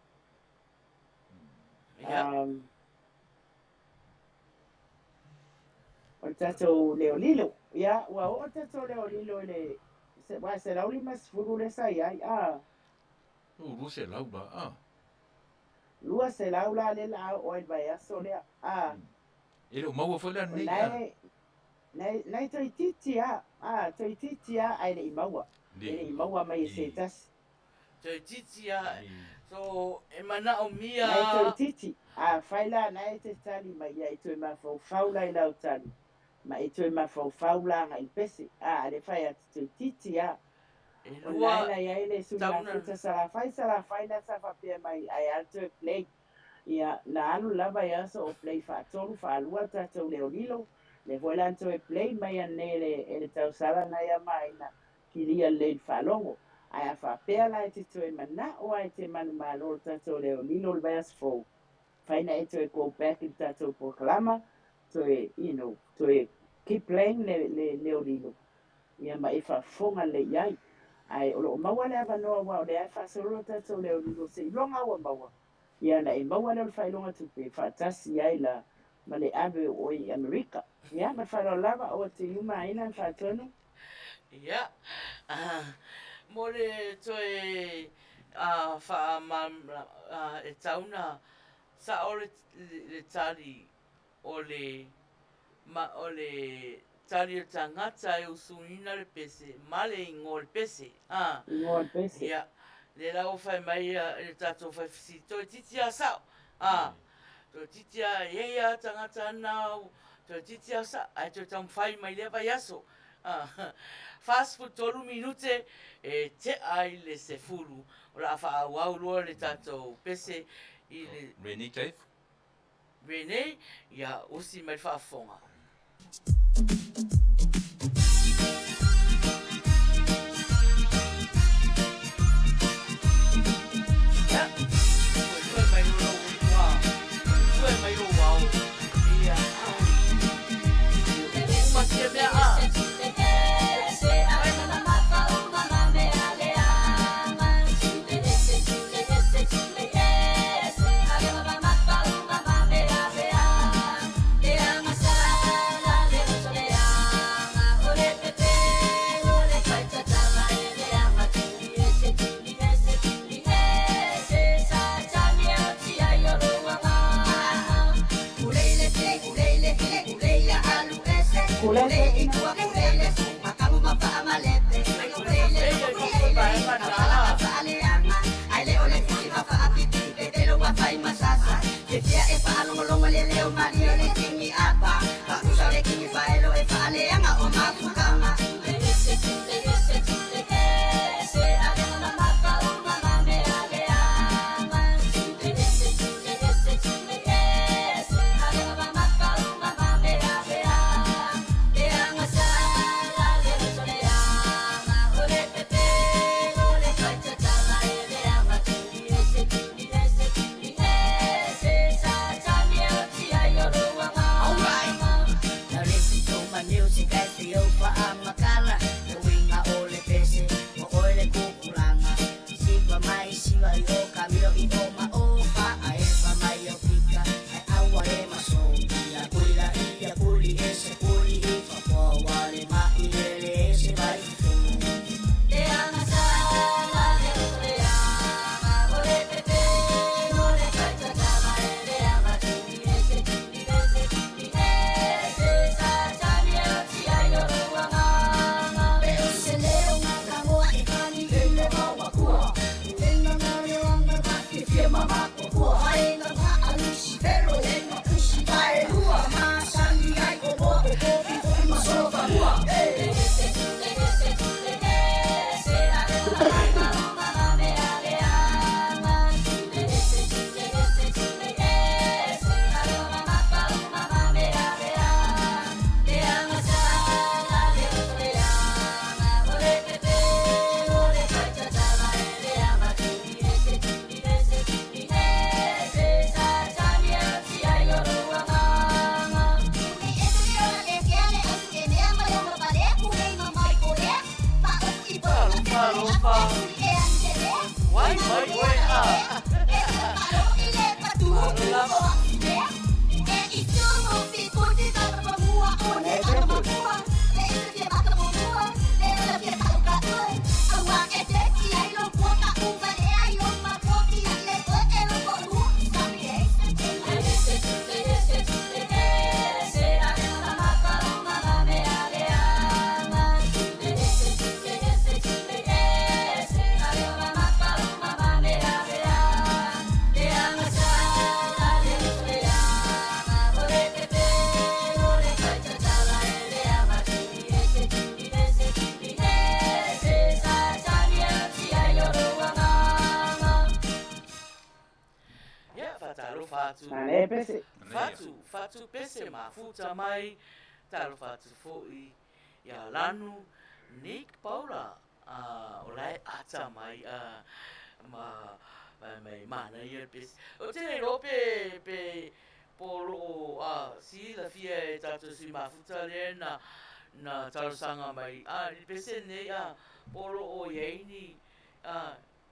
Speaker 2: o le tatou leolilo. Ia ua oo le tatou leolilo i le aua e 150 lea sa i ai a.
Speaker 4: O 200 la a.
Speaker 2: 200 la lea la a oo ai i le vaiaso lea a.
Speaker 4: E le o maua foi la
Speaker 2: O
Speaker 4: lenei
Speaker 2: na
Speaker 4: a.
Speaker 2: e na e toeitiiti a, a toeitiiti a ae le i maua. E le i maua mai e se tasi.
Speaker 1: Toeitiiti a, so e manaomia.
Speaker 2: Na e toeitiiti, afai la na e te tali mai ia e toe mafaufau la i lau tali, ma e toe mafaufau la agai i le pese, a, a le fai atu toeitiiti a.
Speaker 1: E
Speaker 2: O lena
Speaker 1: lua
Speaker 2: na i ai le sui
Speaker 1: tauna.
Speaker 2: mafuta Salafai, Salafai la sa faapea mai ae a le toe play. Ia, na alu lava i aso o play faatolu, faalua le tatou leolilo, lea foi la na toe play mai anei e le, e le tausala na ia maina kilia lelei i le faalogo. Ae a faapea la e te toe mana'o a e te manumalo le tatou leolilo i le vaiaso fou, fai na e toe go back i le tatou polokalama, toe, you know, toe keep playing le, le leolilo, ia ma e faafofoga lelei i ai. Ae o lo o maua le avanoa aua o lea e faasolo le tatou leolilo seiloga ua maua, ia ona e maua lea o le faailoga tupe faatasi ai la ma le ave o oe i Amerika. Ia, ma le faaaloalo lava, aua te iumaina le faatonu.
Speaker 1: Ia, mo le toe faamalamalama, e tau na sao le tali o le ma o le tali o le tagata e usuina le pese ma le igoa o le pese. A,
Speaker 2: Igoa o le pese.
Speaker 1: ia, lea la ua fai mai le tatou faifesili, toeitiiti lava sao. A, toeitiiti lava, e i ai lava tagata na, toeitiiti lava sao, ae toe taumafai mai lea vaiaso. A, 43 minute e tea ai le 10, o le a faaauau loa le tatou pese i le.
Speaker 4: Renee Dave.
Speaker 1: Renee, ia usi mai le faafofoga. Ia, toe mai lo lou ua, toe mai lou ao, ia, uma sia mea a.
Speaker 2: Manaia pese.
Speaker 1: Fatu, fatu pese mafuta mai, talofa atu fo'i ia Lanu Nick Paula, o lae ata mai ma mai manaia le pese. O te le iloa pe pe po o lo o silafia e tatou sui mafuta lea na na talosaga mai i le pese lenei po o lo o i ai ni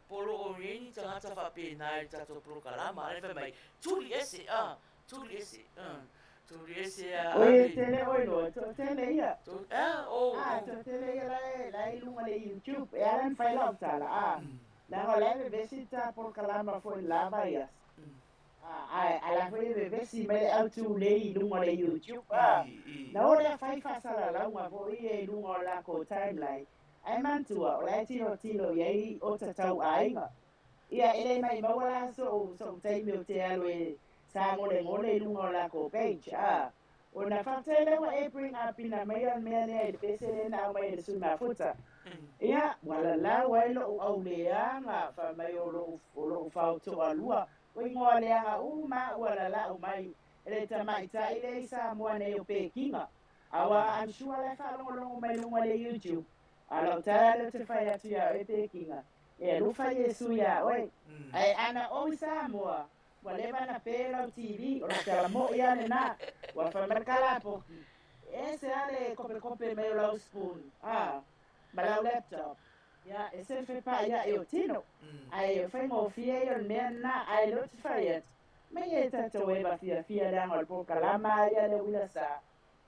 Speaker 1: po o lo o i ai ni tagata faapena i le tatou polokalama, a lea fai mai, tuli ese, a, tuli ese, a, tuli ese a
Speaker 2: Oi, e
Speaker 1: ave.
Speaker 2: tele oi loa, toatele ia.
Speaker 1: To, a, o,
Speaker 2: Ah,
Speaker 1: o.
Speaker 2: toatele ia la e i luga o le YouTube. E ala ona fai lau tala, ah. Leaga o la e vevesi le ta polokalama foi i le la vaiaso. Ah, ae a la foi e vevesi mai le autulei i luga o le YouTube, ah. Na o lea fai faasalalauga foi ia i luga o le lakou timeline. Ae manatua, o la e tilotilo i ai o tatau aiga. Ia, e le maimau'a la so'u so'u taimi ou te alu e sagolegole i luga o lakou page, ah. Ona faafetai lea ua e bring up ina maia le mea lea i le pese lea na aumai e le sui mafuta. Ia, ua lalau ai lo'u auleaga, fai mai o lo'u o lo'u faoto'alua, ua igoa leaga uma a'u alala'u mai e le tamaita'i lea i Samoa nei o Pekiga. Auā I'm sure la e faalogologo mai luga o le YouTube. A o lau tala lea ou te fai atu iā oe Pekiga, e alofa Iesu iā oe. Ae ana ou i Samoa, ua leva ona pe lau TV, o lau tala mo'i lava lenā. Ua fai mai le kalapoki, e ese lava le kopekope mai o lau spoon, a, ma lau laptop. Ia, e se fepaaia'i o tino. Ae o faigofie ia o le mea lenā, ae lea ou te fai atu, mai e tatou eva fiafia leaga o le polokalama lava ia le uila sa,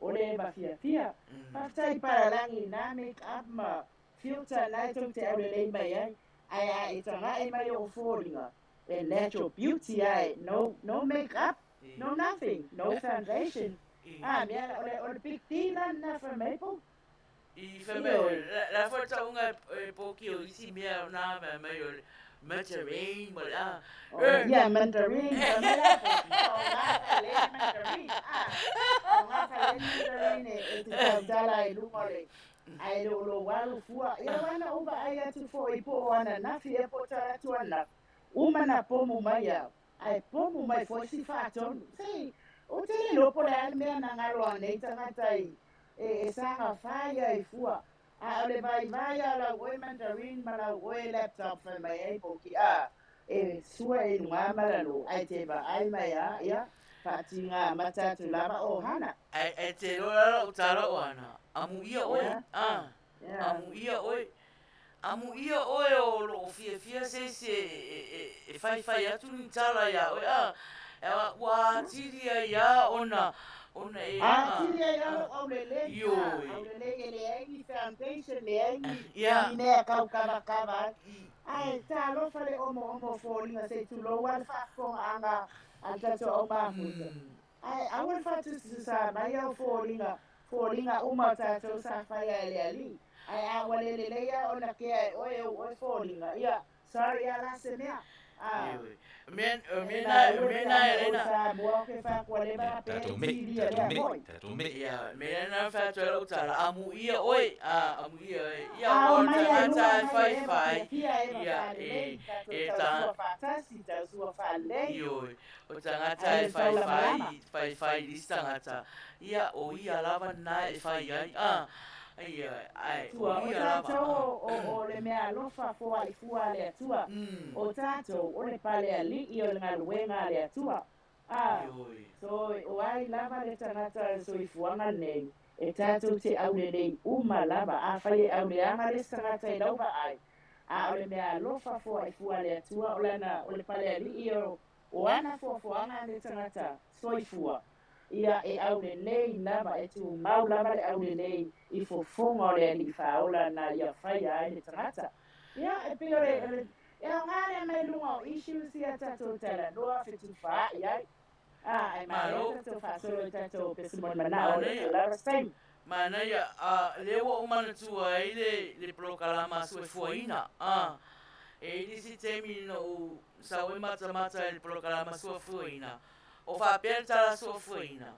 Speaker 2: o le eva fiafia. Faafetai i palalagi i na make up ma filter na e tou te aulelei mai ai, ae a e taga'i mai o'u foliga, e natural beauty ae, no, no make up, no nothing, no foundation. A mea o le big deal lana fai mai po.
Speaker 1: I fai mai la foi tauga e poki o isi mea na mai mai o le mandarin ma le a.
Speaker 2: Ia mandarin fai mai la po. O gafa le mandarin. A o gafa le mandarin e te tautala i luga o le ae le o lou alu fua. Ia wana ou vaai atu foʻi po o ananafi ea po o talatu ananafi. Uma na pomu mai au. Ae pomu mai foʻi si faatonu. Se ou te le iloa po o le a le mea na galo anei tagata i e saga fai ai fua. A o le vaivai a lau oe mandarin ma lau oe laptop fai mai ai poki a e sua e luga ma lalo ae te vaai mai a ia faatiga mata atu lava o hana.
Speaker 1: Ae te iloa la lau tala o ana, amuia oe, a, amuia oe, amuia oe o loo fiafia se isi e faifai atu ni tala iā oe, a, ua atili ai lava ona, ona e, a.
Speaker 2: Atili ai lava lou aulelei, a, aulelei e leai ni foundation, leai ni, ni mea kaukavakava ai. Ae talofa le omoomo o foliga se i tulou lava le faafofogaaga a le tatou au mafuta. Ae aua le faatusatusa mai au foliga, foliga uma o tatou sa faia e le Alii. Ae a ua le lelei lava ona kea e oe ou oe foliga, ia, sorry lava la se mea. A,
Speaker 1: O
Speaker 2: e
Speaker 1: mea na, o
Speaker 2: maua
Speaker 1: mea
Speaker 2: pe
Speaker 1: na
Speaker 2: ana
Speaker 1: e
Speaker 2: oe
Speaker 1: lena.
Speaker 2: Samoa ke faakualeva pe
Speaker 4: Tatou me'i,
Speaker 2: tilia
Speaker 4: tatou
Speaker 2: lea
Speaker 4: me'i,
Speaker 2: foi.
Speaker 4: tatou me'i.
Speaker 1: Ia, mea na fai atu ai lau tala, amuia oe, a, amuia oe. Ia,
Speaker 2: A
Speaker 1: o
Speaker 2: o
Speaker 1: le
Speaker 2: mai ai
Speaker 1: tagata
Speaker 2: luga
Speaker 1: e
Speaker 2: mai e Eva
Speaker 1: faifai,
Speaker 2: fiafia Eva
Speaker 1: ia,
Speaker 2: faalelei tatou
Speaker 1: e ta,
Speaker 2: tausua faatasi tausua faalelei
Speaker 1: ioe, o tagata
Speaker 2: ae
Speaker 1: e
Speaker 2: le taulamalama.
Speaker 1: faifai, faifai i isi tagata, ia, o ia lava lena e fai ai, a, ia, ae, o
Speaker 2: Atua o
Speaker 1: ia lava,
Speaker 2: tatou
Speaker 1: a.
Speaker 2: o le mea alofa foaʻi fua a le Atua. O tatou o le paleali'i o le galuega a le Atua. A
Speaker 1: Ioe.
Speaker 2: so o ai lava le tagata o le soifuaga lenei e tatou te aulelei uma lava afai e auleaga le isi tagata i lau vaai. A o le mea alofa foaʻi fua a le Atua o lana o le paleali'i o ana foafoaga le tagata soifua. Ia e aulelei lava e tumau lava le aulelei i fofoga o le Alii faaola na ia faia ai le tagata. Ia e pei o le e aogā lea mai luga o issues ia tatou talanoa fetufaai ai. A ae manaia
Speaker 1: Malo.
Speaker 2: tatou faasolo i tatou pesi manao o lea
Speaker 1: Manaia.
Speaker 2: lava se taimi.
Speaker 1: Manaia, a, lea ua ou manatua ai le polokalama soifuaina. A, e i le isi taimi na ou sau ai matamata i le polokalama soifuaina, o faapea le tala soifuaina.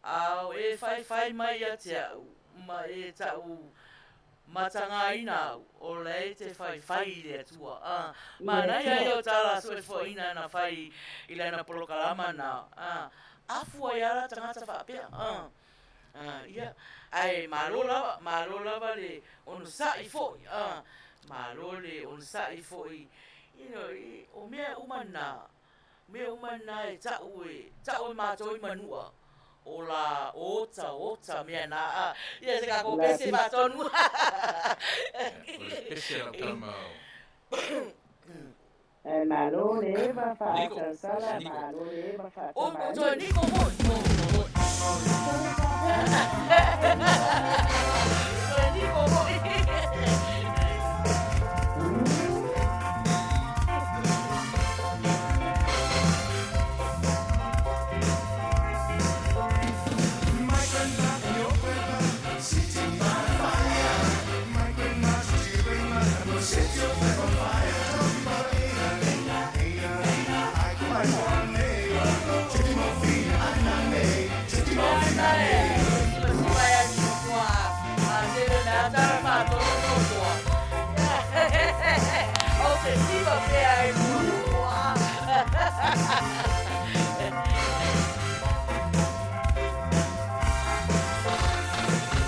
Speaker 1: A o e faifai mai ia te au, ma e taʻu matagaina au, o la e te faifai i le Atua. A,
Speaker 2: I le
Speaker 1: manaia
Speaker 2: Atua.
Speaker 1: ia o tala soifuaina na fai i lana polokalama na. A, afu ai lava tagata faapea. A, a, ia, ae malo lava, malo lava le onosaʻi foʻi, a, malo le onosaʻi foʻi, you know, o mea uma na, mea uma na e taʻu e, taʻu e matou i manua. O la ota, ota mea na, a, ia se kako
Speaker 2: La
Speaker 1: pese
Speaker 2: pisi.
Speaker 1: faatonu.
Speaker 4: O le pese a lau tama o
Speaker 2: Ae malo le Eva
Speaker 4: Niko,
Speaker 2: faatausala,
Speaker 4: Niko.
Speaker 2: malo le Eva
Speaker 1: O toe
Speaker 2: faatamalii.
Speaker 1: Niko foʻi, o, foʻi.
Speaker 2: Toe faapea le
Speaker 1: Toe Niko foʻi.
Speaker 7: My grandma and your grandma sitting by the fire. My grandma, she's your grandma, I'm gonna set your flag on fire. Talking about Ada, Ada, I go my one name. Chitimofina, Anane, Chitimofina,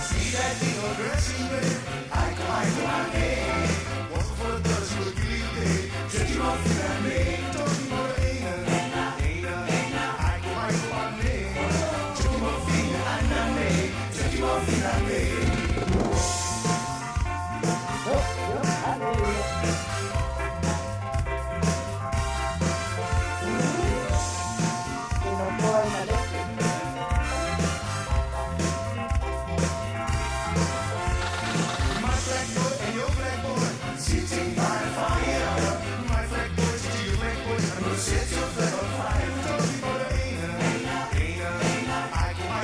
Speaker 7: See that thing on dressing red. I go my one name. One for the dollars for the day. Chitimofina, Talking about Ada, Ada, I go my one name. Chitimofina, Anane, Chitimofina,
Speaker 2: Yo, yo, haleluya. Inofoa i maleki.
Speaker 7: My black boy and your black boy sitting by the fire. My black boy to your black boy, I'm gonna set your flag on fire. Talking about Ada, Ada, I go my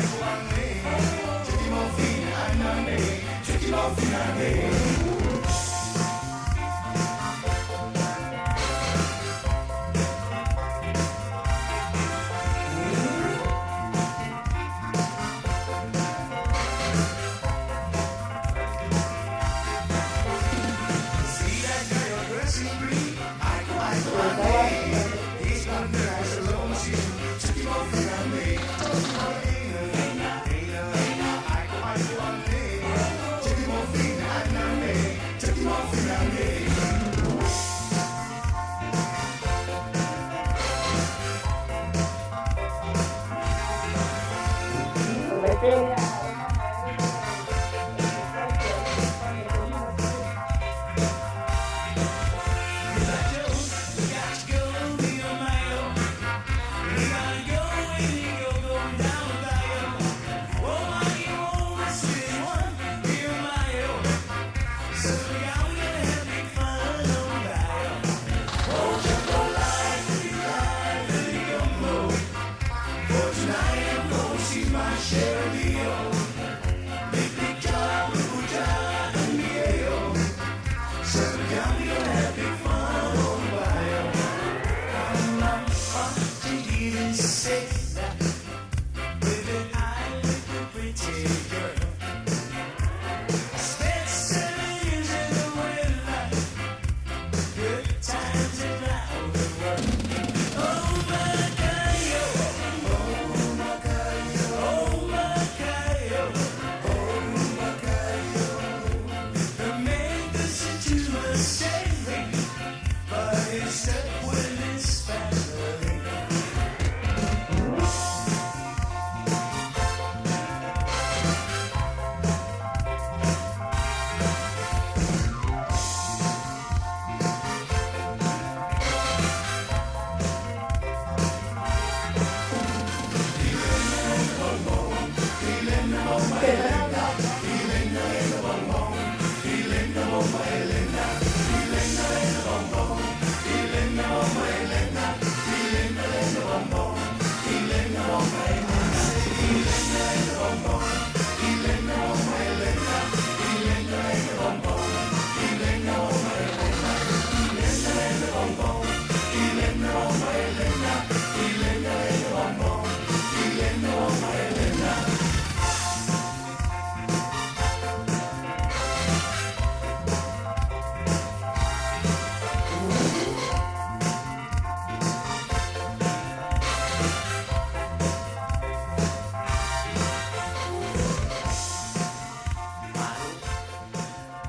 Speaker 1: Malo,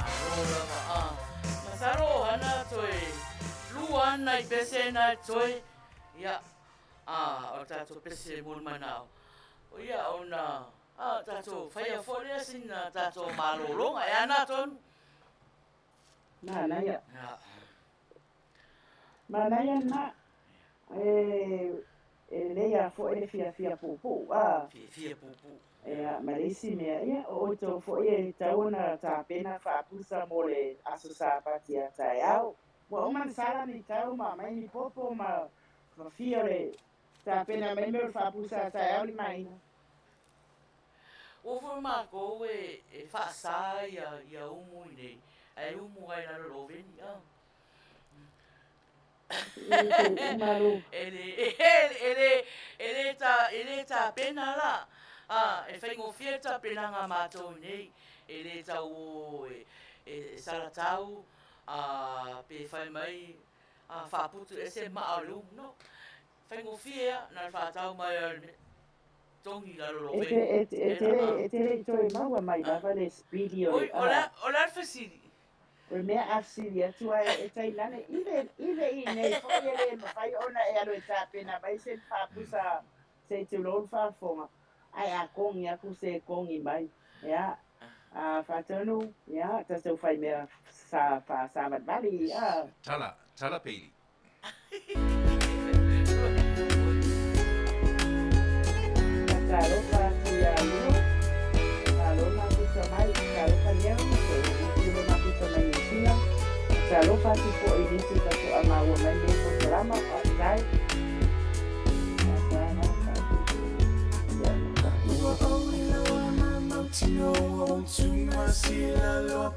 Speaker 1: malo lava a. Masalo o hana toe lua ana i pese na toe ia a o tatou pese mo le manao. O ia ona a tatou faia foi lea sina tatou malologa e ana tonu.
Speaker 2: Manaia.
Speaker 1: Ia.
Speaker 2: Manaia lena. E e lelei lava foi le fiafia puupuu a.
Speaker 1: Fiafia puupuu.
Speaker 2: Ia, ma le isi mea, ia, o outou foi e tatau ona tapena faapusa mo le Aso Sapati a taeao. Ua uma ona sala ni tau ma aumai ni popo ma fafia o le tapena mai mea o le faapusa a taeao limaina.
Speaker 1: Ua foi makou e e faasa ia ia umu i nei, ae umu ai lalo o le oveni a. E le e le e le ta e le tapena la a e faigofie le tapenaga a matou i nei, e le tau o e e salatau a pe fai mai a faaputu ese maa o le umu no. Faigofie a na le faatau mai o le togi i lalo o
Speaker 2: E te
Speaker 1: le
Speaker 2: e te e te le e te le i toe maua mai lava le speedy o
Speaker 1: Oi,
Speaker 2: le
Speaker 1: o le a o le a le fesili?
Speaker 2: O le mea a fesili atu ai e tainane i le i le i nei foi e le mafai ona e alu e tapena mai se faapusa se i tulou le faafofoga ae a kogi atu se kogi mai ia a faatonu ia tatou fai mea sa faasavalivali a.
Speaker 4: Tala, tala Bailey.
Speaker 2: Talofa atu ia Lua, malo mafuta mai, talofa Neru, toe ulu mafuta mai Niu Sila, talofa atu foi i nisi faatoa maua mai nei polokalama, faafetai.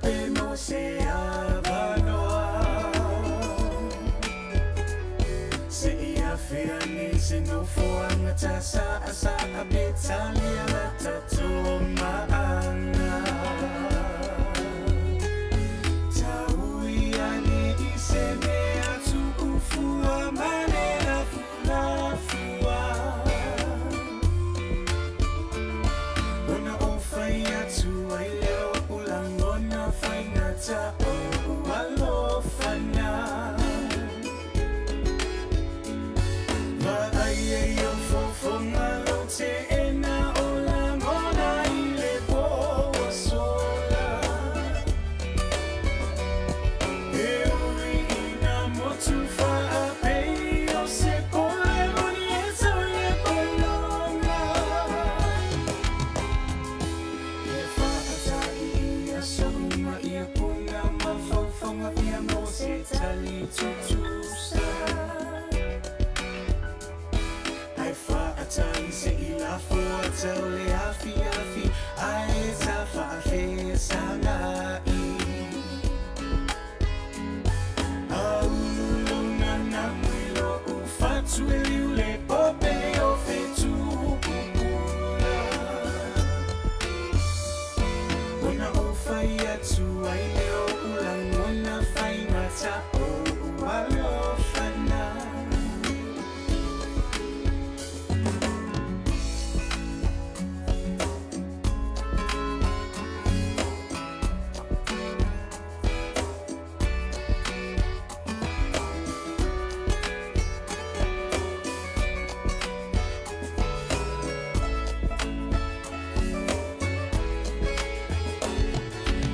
Speaker 7: pe maua se avanoa. Se i afea nei se nofoaga tasaasaa pe talia la tatou maaga. Taui ane i se mea tuufua ma le lafulafua. Ona ou fai atu ai lea o lagona faigata o alofana. Vaai e i au fofoga lou teena o lagona i le po ua sola. E ui ina motu faapei o se pole moni e tau i le pologa. Ia faatai i aso uma ia puna mafaufauga ia mo se tali tutusa. Ae faatai se i lafo ata o le afiafi ae ta faafesagai. Aulu lou nanamu i lou fatu e liu le pope o fetu pupula. Ona ou fai atu ai lea o lagona faigata o alofana.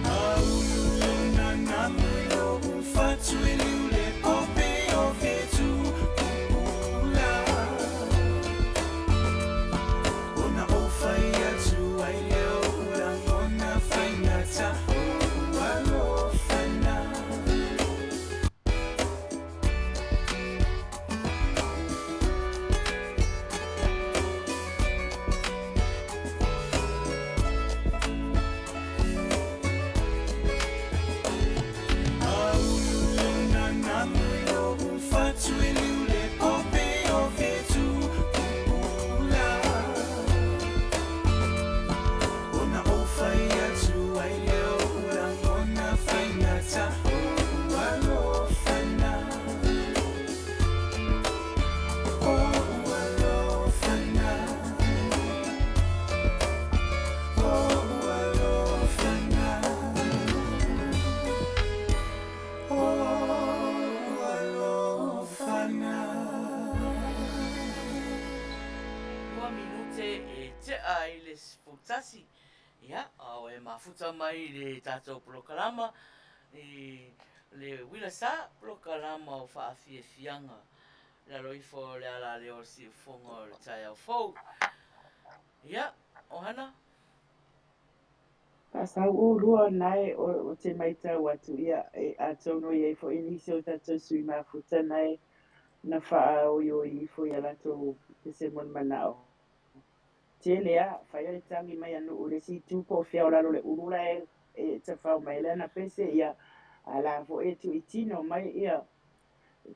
Speaker 7: Aulu lou nanamu i lou fatu e liu le pope o fetu pupula. Ona ou fai atu ai lea o lagona faigata o alofana. Aulu lou nanamu i lou fatu e liu le pope o fetu pupula. Ona ou fai atu ai lea o lagona faigata o alofana. O alofana. O alofana. O alofana.
Speaker 1: 2 minute e tea i le 11. Ia, o e mafuta mai le tatou polokalama i le uila sa polokalama o faafiafiaga lalo ifo o le ala lea o le siufofoga o le taeao fou. Ia, Ohana.
Speaker 2: Faasau ulua nae o te maitau atu ia e atonu i ai foi nisi o tatou sui mafuta nae na faaoioi ifo ia latou pese mo le manao. Tele a fai o le tagi mai a nuu le isi itu po o fea o lalo le ulu la e tafao mai lana pese ia a la foi e tuitino mai ia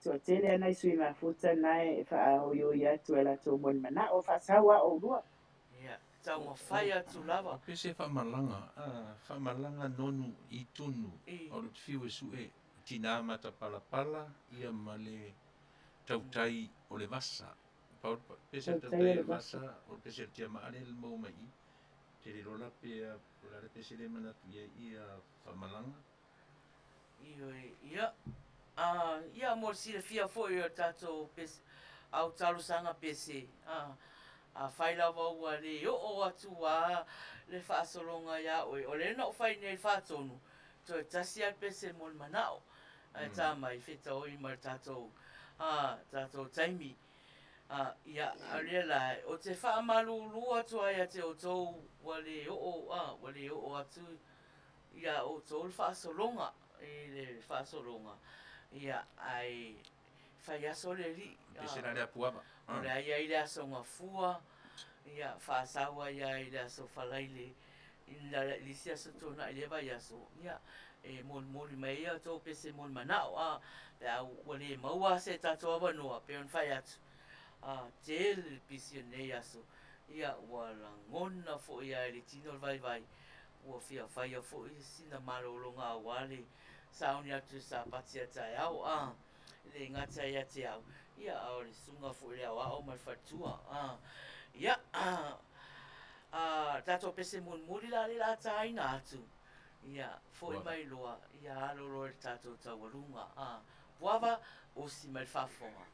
Speaker 2: toatele a nai sui mafuta nae e faaoioi atu e latou mo le manao. Faasau a oulua.
Speaker 1: Ia, taumafai atu lava.
Speaker 4: Pese faamalaga, faamalaga nonu i tunu o le fiu e su'e tinā matapalapala ia ma le tautai o le vasa. Pau pese
Speaker 2: Tautai o
Speaker 4: tautai o
Speaker 2: le
Speaker 4: le
Speaker 2: vasa.
Speaker 4: Vasa o le pese le tiamaale le maua mai i te le lola pe o le a le pese le manatu i ai ia faamalaga.
Speaker 1: Ioe, ia. Ia mo le silafia foi o tatou pese, au talosaga pese. Afai lava ua le oo atu a le faasologa iā oe, o lea na ou fai nei faatonu, toe tasi a le pese mo le manao. Ae tā mai fetaoi ma le tatou, tatou taimi. Ia, o lea la, o te faamalulu atu ai ia te outou ua le oo, ua le oo atu ia outou le faasologa, i le faasologa. Ia, ae fai aso le alii.
Speaker 4: Pese la le apuava.
Speaker 1: O le a i ai le aso Gafua, ia, faasau ai lava i le aso Faraile. I le isi aso tuanai i lea vaiaso, ia, e molimoli mai ai a outou pese molimanao, a, pe a ua le maua se tatou avanoa, pei ona fai atu, a, tele le pisi o lenei aso, ia, ua lagona foi lava e le tino le vaivai, ua fia faia foi sina malologa aua le sauni atu i le Sapati a taeao, a, e le gata ia te au, ia, a o le susuga foi i le aoao ma le faletua, a, ia, a, a, tatou pese mulimuli la lea o le a taina atu, ia, foi mai loa, ia alo loa i le tatou taualuga, a, Puava, osi mai le faafofoga.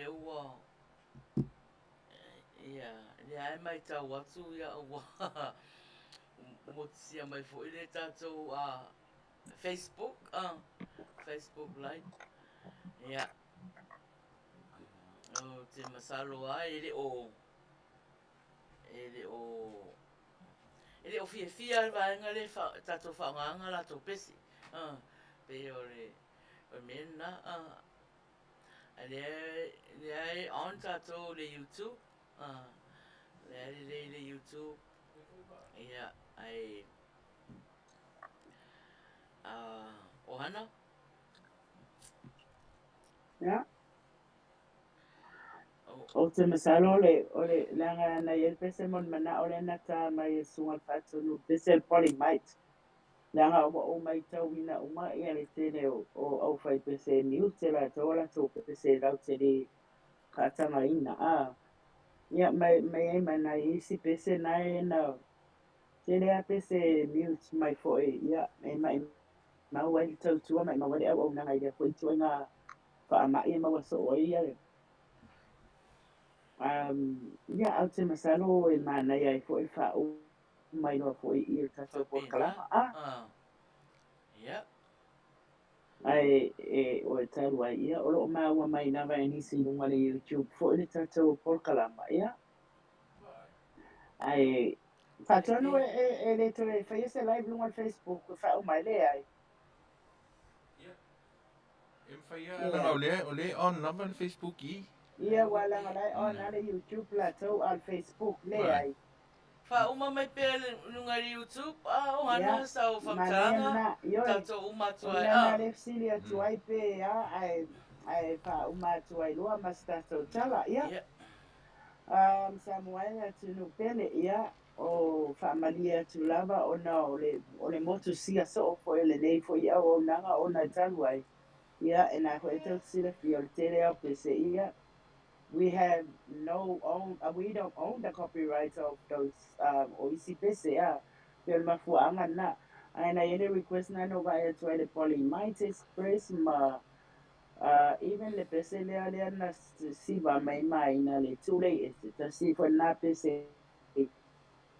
Speaker 1: lea ua ia lea e matau atu ia ua motusia mai foi le tatou Facebook Facebook live. Ia ou te masalo lava e le o e le o e le o fiafia le vaega lea e tatou faaaogaina latou pese. Pei o le o le mea lena. A lea lea e on tatou le YouTube. Lea e lelei le YouTube. Ia ae Ohana?
Speaker 2: Ia. Ou te masalo o le, o le, leaga na i ai le pese mo le manao lea na ta mai e le Susuga i le Faatonu, le pese a le Polymite. Leaga ua ou matauina uma ia le tele o, o aufaipese e mute latou a latou pese latou te le faatagaina. A, ia, ma, ma i ai ma nai isi pese na e na tele lava pese e mute mai foi, ia, e maimau ai le tautua, maimau ai le auaunaga i lea foi ituaiga faamai e maua soo ai ia le ia, ae ou te masalo e manaia ai foi le faauma ai loa foi i le tatou polokalama.
Speaker 1: Ah. Ia.
Speaker 2: Ae e o e talu ai, ia, o lo o maua mai lava e nisi i luga o le YouTube foi le tatou polokalama, ia. Ae faatonu e, e, e le toe faia se live luga o le Facebook e faauma ai, leai.
Speaker 4: E mafai lava leaga o lea o lea e on lava le Facebook i.
Speaker 2: Ia, ua leaga la e on lava le YouTube latou a o le Facebook leai.
Speaker 1: Faauma mai pea i luga i le YouTube a o hana sau faamatalaga tatou uma atu ai.
Speaker 2: O le mea lena lea e fesili atu ai pe a ae ae faauma atu ai loa ma se tatou tala. Ia. Samoa e le atunuu pele, ia, o faamalie atu lava ona o le o le motu sia soo foi o lenei foi auaunaga ona e talu ai, ia, e na foi e tou te silafia o le tele lava o pese, ia, we have no own, we don't own the copyright of those, o isi pese, a, pei o le mafuaaga lena. Ae na i ai le request na na ou vaai atu ai i le Polymite Express ma even le pese lea lea na siva mai maina le tulei ese, tasi foi lena pese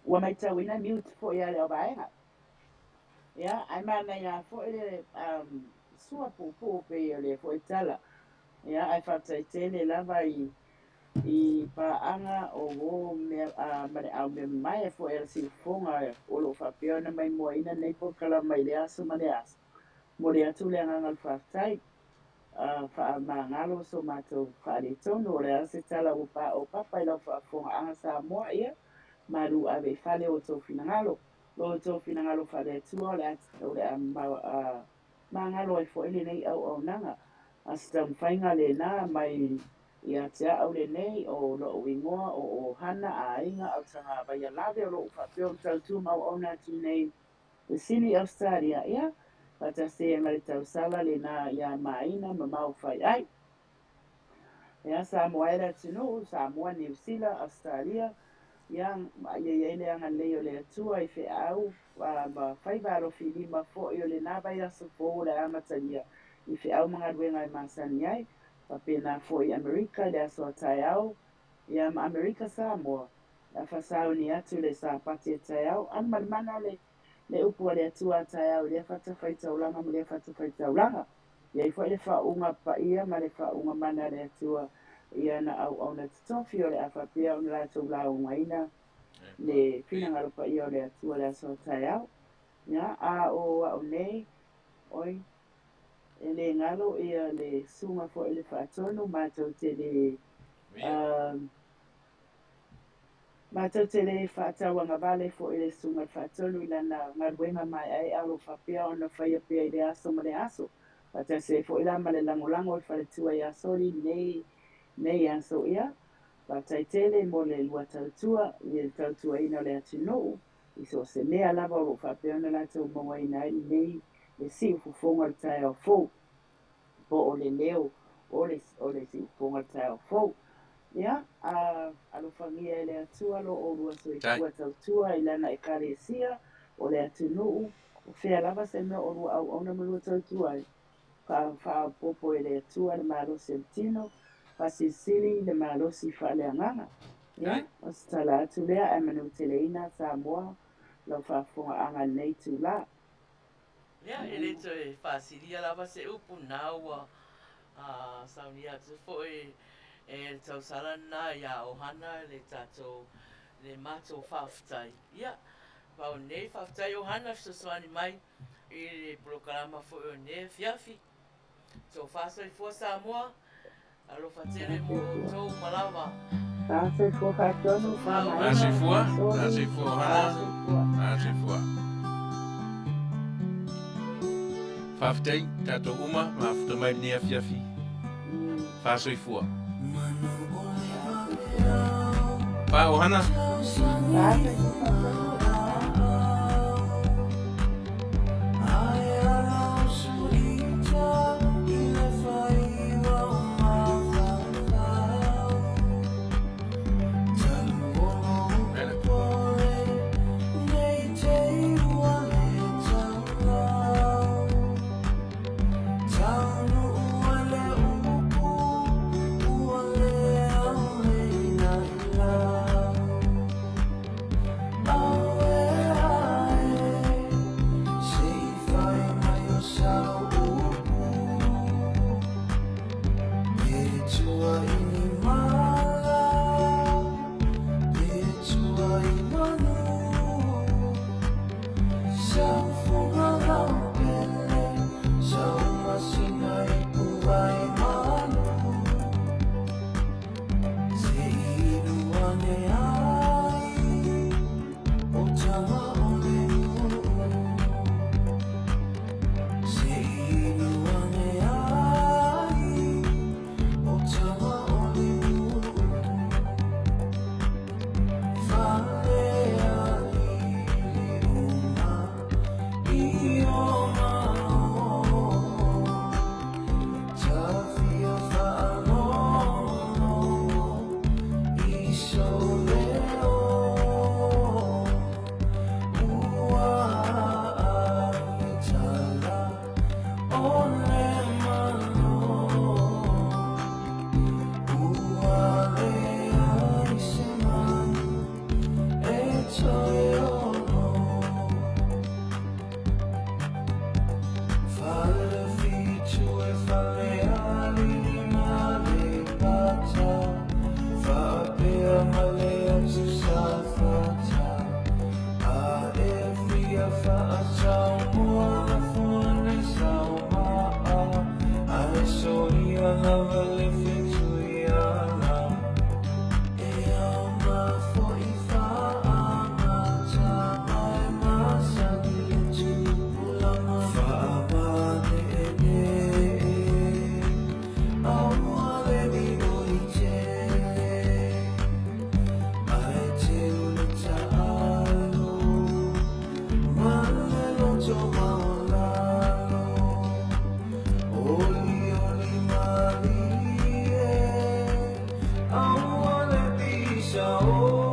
Speaker 2: ua matauina mute foi a le au vaega. Ia, ae manaia foi le sua puupuu pei o lea foi tala. Ia, ae faafetai tele lava i i paaga o uō mea ma le au mea mamae foi a le siufofoga o lo o faapea ona maimoaina lenei polokalama i lea aso ma lea aso. Momoli atu le agaga o le faafetai. Faamagalo so matou faaletonu. O le a se tala ua paopapa i lau faafofogaaga Samoa? Ia, malu ave i fale o outou finagalo. Lo outou finagalo faale-Atua o le a, o le a magalo ai foi lenei auaunaga. A se taumafaiga lena mai ia te au lenei, o lo'u igoa o Ohana Aiga Autagavaia-Lave o lo o faapea ona tautua ma auauna atu nei i Sini Ausetalia, ia, faatasi ai ma le tausala lena iā Maina ma Maofaiai. Ia, Samoa e le atunuu, Samoa, Niu Sila, Ausetalia, ia, ia i ai le agalelei o le Atua i feau ma faiva alofi lima foi o lena vaiaso fou o le a amatalia i feau ma galuega e masani ai, faapena foi i Amerika i le aso a taeao, ia, ma Amerika Samoa, le a faasauni atu le Sapati a taeao, alu ma le mana le le upu a le Atua a taeao i lea fatafaitaulaga ma lea fatafaitaulaga. E i ai foi le faauuga paia ma le faauuga mana a le Atua i ana auauna totofi o le a faapea ona latou laugaina le finagalo paia o le Atua le aso a taeao. Ia, a o au nei, oi, e le galo ia le susuga foi i le Faatonu, matou te le, Matou te le faatauagavale foi i le Susuga i le Faatonu i lana galuega maeaea o lo o faapea ona faia pea i lea aso ma lea aso. Faatasi ai foi la ma le lagolago i le faletua ia Soli i lenei aso. Ia, faafetai tele mo le lua tautua i le tautuaina o le atunuu i so o se mea lava o lo o faapea ona latou mauaina ai lenei le siufofoga o le taeao fou. po o le leo o le, o le siufofoga o le taeao fou. Ia, a alofagia e le Atua lo oulua soifua tautua i Lana Ekalesia, o le atunuu, o fea lava se mea o oulua auauna ma lua tautua ai, faaopoopo e le Atua le malosi o le tino, Faasilisili le malosi faaleagaga. Ia, o se tala atu lea ae manuteleina Samoa lau faafofogaaga i lenei itulā.
Speaker 1: Ia, e le toe faasilia lava se upu, na ua saunia atu foi e le tausala lena iā Ohana le tatou, le matou faafetai. Ia, pau nei, faafetai Ohana fesoasoani mai i le polokalama foi o lenei afiafi. Tofa soifua Samoa, alofa tele mo outou uma lava.
Speaker 2: Fa soifua Faatonu, fa
Speaker 4: Fa
Speaker 2: Maeva,
Speaker 4: soifua,
Speaker 2: fa
Speaker 4: fa
Speaker 2: Soli,
Speaker 4: soifua
Speaker 2: fa
Speaker 4: Ohana,
Speaker 2: soifua.
Speaker 4: fa soifua. Faafetai tatou uma mafuta mai lenei afiafi. Fa soifua.
Speaker 2: Fa soifua.
Speaker 4: Fa Ohana.
Speaker 2: Fa soifua Faatonu.
Speaker 7: Oh.